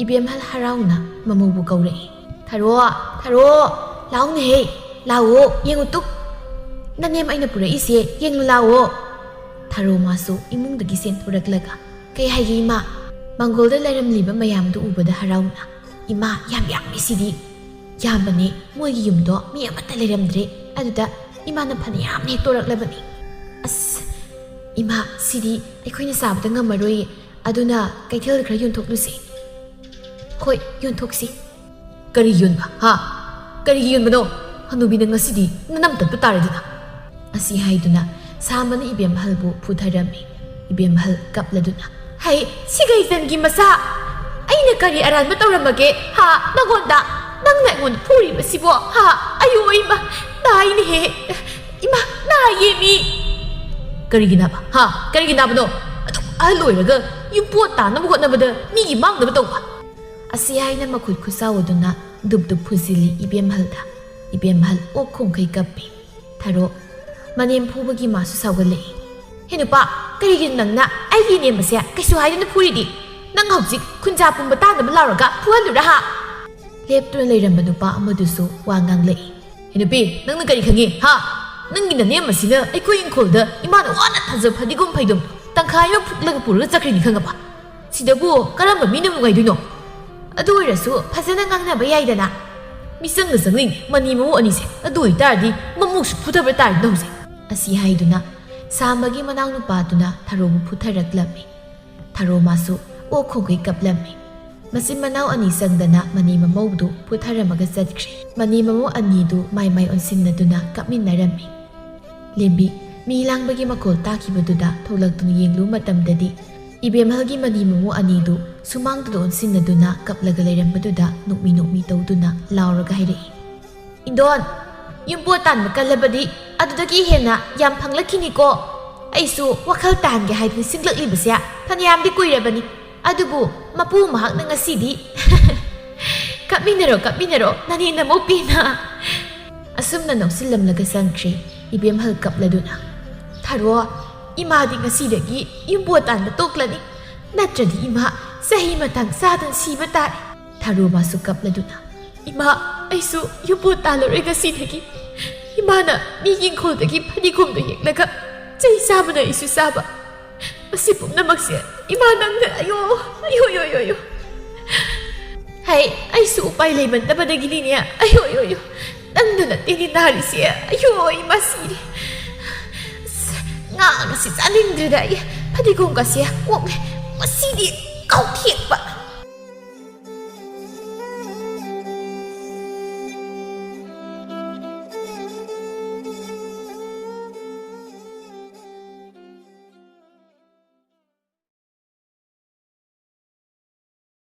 ꯏꯕꯦꯝꯍꯜ ꯍꯔꯥꯎꯅ ꯃꯃꯧꯕꯨ ꯀꯧꯔꯛꯏ꯫ "ꯊꯔꯣ, ꯊꯔꯣ, ꯂꯥꯎꯅꯦꯍꯦ, ꯂꯥꯎꯑꯣ, ꯌꯦꯡꯉꯨ ꯇꯨ꯫ ꯅꯅꯦꯝ ꯑꯩꯅ ꯄꯨꯔꯛꯏꯁꯦ, ꯌꯦꯡꯉꯨ ꯂꯥꯎꯑꯣ꯫" ꯊꯔꯣ ꯃꯥꯁꯨ ꯏꯃꯨꯡꯗꯒꯤ ꯆꯦꯟꯊꯣꯔꯛꯂꯒ, "ꯀꯩ ꯍꯥꯏꯒꯦ ꯏꯃꯥ?" ꯃꯪꯒꯣꯜꯗ ꯂꯩꯔꯝꯂꯤꯕ ꯃꯌꯥꯝꯗꯨ ꯎꯕꯗ ꯍꯔꯥꯎꯅ, "ꯏꯃꯥ, ꯌꯥꯝ ꯌꯥꯝꯃꯤ ꯁꯤꯗꯤ꯫ ꯌꯥꯝꯕꯅꯦ, ꯃꯣꯏꯒꯤ ꯌꯨꯝꯗꯣ ꯃꯤ ꯑꯃꯠꯇ ꯂꯩꯔꯝꯗ꯭ꯔꯦ꯫ ꯑꯗꯨꯗ ꯏꯃꯥꯅ ꯐꯅꯌꯥꯝ ꯍꯦꯛꯇꯣꯔꯛꯂꯕꯅꯤ꯫ ꯑꯁ, ꯏꯃꯥ, ꯁꯤꯗꯤ ꯑꯩꯈꯣꯏꯅ ꯆꯥꯕꯗ ꯉꯝꯃꯔꯣꯏꯌꯦ꯫ ꯑꯗꯨꯅ ꯀꯩꯊꯦꯜꯗ ꯈꯔ ꯌꯣꯟꯊꯣꯛꯂꯨꯁꯦ꯫" "ꯍꯣꯏ, ꯌꯣꯟꯊꯣꯛꯁꯤ꯫" "ꯀꯔꯤ ꯌꯣꯟꯕ? ꯍꯥ? ꯀꯔꯤꯒꯤ ꯌꯣꯟꯕꯅꯣ? ꯍꯅꯨꯕꯤ, ꯅꯪ ꯉꯁꯤꯗꯤ ꯅꯅꯝ ꯇꯠꯄ ꯇꯥꯔꯦꯗꯅ꯫" ꯑꯁꯤ ꯍꯥꯏꯗꯨꯅ ꯁꯥꯝꯕꯅ ꯏꯕꯦꯝꯍꯜꯕꯨ ꯐꯨꯊꯔꯝꯃꯤ꯫ ꯏꯕꯦꯝꯍꯜ ꯀꯞꯂꯗꯨꯅ, "ꯍꯩ, ꯁꯤꯒꯩ ꯆꯟꯒꯤ ꯃꯆꯥ! ꯑꯩꯅ ꯀꯔꯤ ꯑꯔꯥꯟꯕ ꯇꯧꯔꯝꯃꯒꯦ, ꯍꯥ, ꯅꯉꯣꯟꯗ? ꯅꯪꯅ ꯑꯩꯉꯣꯟꯗ ꯐꯨꯔꯤꯕꯁꯤꯕꯣ, ꯍꯥ? ꯑꯌꯣ, ꯏꯃꯥ, ꯅꯥꯏꯅꯦꯍꯦ! ꯏꯃꯥ, ꯅꯥꯏꯌꯦ ꯃꯤ!" "ꯀꯔꯤꯒꯤ ꯅꯥꯕ? ꯍꯥ? ꯀꯔꯤꯒꯤ ꯅꯥꯕꯅꯣ? ꯑꯗꯨꯛ ꯑꯍꯜ ꯑꯣꯏꯔꯒ ꯌꯨꯝꯄꯣꯠ ꯇꯥꯅꯕ ꯍꯣꯠꯅꯕꯗ ꯃꯤꯒꯤ ꯃꯥꯡꯅꯕ ꯇꯧꯕ?" ꯑꯁꯤ ꯍꯥꯏꯅ ꯃꯈꯨꯠ ꯈꯨꯠꯁꯥꯎ ꯑꯗꯨꯅ ꯗꯨꯞ ꯗꯨꯞ ꯐꯨꯖꯤꯜꯂꯤ ꯏꯕꯦꯝꯍꯜꯗ꯫ ꯏꯕꯦꯝꯍꯜ ꯑꯣꯛ ꯈꯣꯡꯈꯩ ꯀꯞꯄꯤ꯫ ꯊꯔꯣ ꯃꯅꯦꯝ ꯐꯨꯕꯒꯤ ꯃꯥꯁꯨ ꯁꯥꯎꯒꯠꯂꯛꯏ꯫ "ꯍꯦ ꯅꯨꯄꯥ, ꯀꯔꯤꯒꯤꯅꯣ ꯅꯪꯅ ꯑꯩꯒꯤ ꯏꯅꯦꯝꯕꯁꯦ ꯀꯩꯁꯨ ꯍꯥꯏꯗꯅ ꯐꯨꯔꯤꯗꯤ? ꯅꯪ ꯍꯧꯖꯤꯛ ꯈꯨꯟꯖꯥ ꯄꯨꯝꯕ ꯇꯥꯅꯕ ꯂꯥꯎꯔꯒ ꯐꯨꯍꯜꯂꯨꯔꯥ ꯍꯥ?" ꯂꯦꯞꯇꯨꯅ ꯂꯩꯔꯝꯕ ꯅꯨꯄꯥ ꯑꯃꯗꯨꯁꯨ ꯋꯥ ꯉꯥꯡꯂꯛꯏ꯫ "ꯍꯦ ꯅꯨꯄꯤ, ꯅꯪꯅ ꯀꯔꯤ ꯈꯪꯉꯤ ꯍꯥ? ꯅꯪꯒꯤ ꯅꯅꯦꯝꯕꯁꯤꯅ ꯑꯩꯈꯣꯏ ꯏꯪꯈꯣꯜꯗ ꯏꯃꯥꯅ ꯋꯥꯅ ꯊꯥꯖ ꯐꯗꯤꯒꯣꯝ ꯐꯩꯗꯣꯝ ꯇꯪꯈꯥꯏ ꯑꯃ ꯐꯨꯛꯂꯒ ꯄꯨꯔꯒ ꯆꯠꯈ꯭ꯔꯤꯅꯤ ꯈꯪꯉꯕ? ꯁꯤꯗꯕꯨ ꯀꯔꯝꯕ ꯃꯤꯅ ꯅꯨꯡꯉꯥꯏꯗꯣꯏꯅꯣ? ꯑꯗꯨ ꯑꯣꯏꯔꯁꯨ ꯐꯖꯅ ꯉꯥꯡꯅꯕ ꯌꯥꯏꯗꯅ꯫ ꯃꯤꯆꯪꯗ ꯆꯪꯅꯤꯡ ꯃꯅꯤ ꯃꯃꯧ ꯑꯅꯤꯁꯦ꯫ ꯑꯗꯨ ꯑꯣꯏꯇꯥꯔꯗꯤ ꯃꯃꯧꯁꯨ ꯐꯨꯊꯕ ꯇꯥꯔꯦ ꯇꯧꯁꯦ꯫" ꯑꯁꯤ ꯍꯥꯏꯗꯨꯅ ꯁꯥꯝꯕꯒꯤ ꯃꯅꯥꯎꯅꯨꯄꯥꯗꯨꯅ ꯊꯔꯣꯕꯨ ꯐꯨꯊꯔꯛꯂꯝꯃꯤ꯫ ꯊꯔꯣ ꯃꯥꯁꯨ ꯑꯣꯛ ꯈꯣꯡꯒꯩ ꯀꯞꯂꯝꯃꯤ꯫ ꯃꯆꯤꯟ ꯃꯅꯥꯎ ꯑꯅꯤ ꯆꯪꯗꯅ ꯃꯅꯤ ꯃꯃꯧꯗꯨ ꯐꯨꯊꯔꯝꯃꯒ ꯆꯠꯈ꯭ꯔꯤ꯫ ꯃꯅꯤ ꯃꯃꯧ ꯑꯅꯤꯗꯨ ꯃꯥꯏ ꯃꯥꯏ ꯑꯣꯟꯁꯤꯟꯅꯗꯨꯅ ꯀꯞꯃꯤꯟꯅꯔꯝꯃꯤ꯫ ꯂꯦꯝꯕꯤ ꯃꯤ ꯂꯥꯡꯕꯒꯤ ꯃꯈꯣꯜ ꯇꯥꯈꯤꯕꯗꯨꯗ ꯊꯣꯛꯂꯛꯇꯨꯅ ꯌꯦꯡꯂꯨ ꯃꯇꯝꯗꯗꯤ ꯏꯕꯦꯝꯍꯜꯒꯤ ꯃꯅꯤ ꯃꯃꯧ ꯑꯅꯤꯗꯨ ꯁꯨꯃꯥꯡꯗꯨꯗ ꯑꯣꯟꯁꯤꯟꯅꯗꯨꯅ ꯀꯞꯂꯒ ꯂꯩꯔꯝꯕꯗꯨꯗ ꯅꯣꯛꯃꯤ ꯅꯣꯛꯃꯤ ꯇꯧꯗꯨꯅ ꯂꯥꯎꯔꯒ ꯍꯥꯏꯔꯛꯏ, "ꯏꯟꯗꯣꯟ, ꯌꯨꯝꯄꯣꯠ ꯇꯥꯟꯕ ꯀꯜꯂꯕꯗꯤ ꯑꯗꯨꯗꯒꯤ ꯍꯦꯟꯅ ꯌꯥꯝ ꯐꯪꯂꯛꯈꯤꯅꯤꯀꯣ꯫ ꯑꯩꯁꯨ ꯋꯥꯈꯜ ꯇꯥꯍꯟꯒꯦ ꯍꯥꯏꯗꯅ ꯁꯤꯡꯂꯛꯂꯤꯕꯁꯦ ꯐꯅꯌꯥꯝꯗꯤ ꯀꯨꯏꯔꯕꯅꯤ꯫ ꯑꯗꯨꯕꯨ ꯃꯄꯨ ꯃꯍꯥꯛꯅ ꯉꯁꯤꯗꯤ ꯀꯞꯃꯤꯟꯅꯔꯣ, ꯀꯞꯃꯤꯟꯅꯔꯣ, ꯅꯅꯦ ꯅꯃꯧ ꯄꯦꯟꯅ꯫" ꯑꯁꯨꯝꯅ ꯅꯣꯛꯁꯤꯜꯂꯝꯂꯒ ꯆꯪꯈ꯭ꯔꯦ ꯏꯕꯦꯝꯍꯜ ꯀꯞꯂꯗꯨꯅ꯫ "ꯊꯔꯣ, ꯏꯃꯥꯗꯤ ꯉꯁꯤꯗꯒꯤ ꯌꯨꯝꯕꯣꯠ ꯇꯥꯟꯕ ꯇꯣꯛꯂꯅꯤ꯫ ꯅꯠꯇ꯭ꯔꯗꯤ ꯏꯃꯥ ꯆꯍꯤ ꯃꯇꯥꯡ ꯆꯥꯗꯅ ꯁꯤꯕ ꯇꯥꯔꯦ꯫" ꯊꯔꯣ ꯃꯥꯁꯨ ꯀꯞꯂꯗꯨꯅ꯫ ꯏꯃꯥ, ꯑꯩꯁꯨ ꯌꯨꯝꯕꯨ ꯇꯥꯜꯂꯔꯣꯏ ꯉꯁꯤꯗꯒꯤ꯫ ꯏꯃꯥꯅ ꯃꯤꯒꯤ ꯏꯪꯈꯣꯜꯗꯒꯤ ꯐꯗꯤꯒꯣꯝꯗꯣ ꯍꯦꯛꯂꯒ ꯆꯩ ꯆꯥꯕꯅ ꯑꯩꯁꯨ ꯆꯥꯕ꯫ ꯃꯁꯤ ꯄꯨꯝꯅꯃꯛꯁꯦ ꯏꯃꯥ ꯅꯪꯅ, ꯑꯌꯣ, ꯑꯌꯣ, ꯑꯌꯣ, ꯑꯌꯣ, ꯑꯌꯣ꯫ ꯍꯩ, ꯑꯩꯁꯨ ꯎꯄꯥꯏ ꯂꯩꯃꯟꯗꯕꯗꯒꯤꯅꯤꯅꯦ꯫ ꯑꯌꯣ, ꯑꯌꯣ, ꯑꯌꯣ꯫ ꯅꯪꯗ ꯅꯠꯇꯦꯅꯦ ꯅꯥꯔꯤꯁꯦ꯫ ꯑꯌꯣ, ꯏꯃꯥ ꯁꯤꯔꯦ꯫ ꯑꯁ, ꯉꯥꯒꯁꯤ ꯆꯥꯅꯤꯡꯗ꯭ꯔꯦꯗ ꯑꯩ꯫ ꯐꯗꯤꯒꯣꯝꯒꯁꯦ ꯑꯣꯛꯂꯦ꯫ ꯃꯁꯤꯗꯤ ꯀꯥꯎꯊꯦꯛꯄ꯫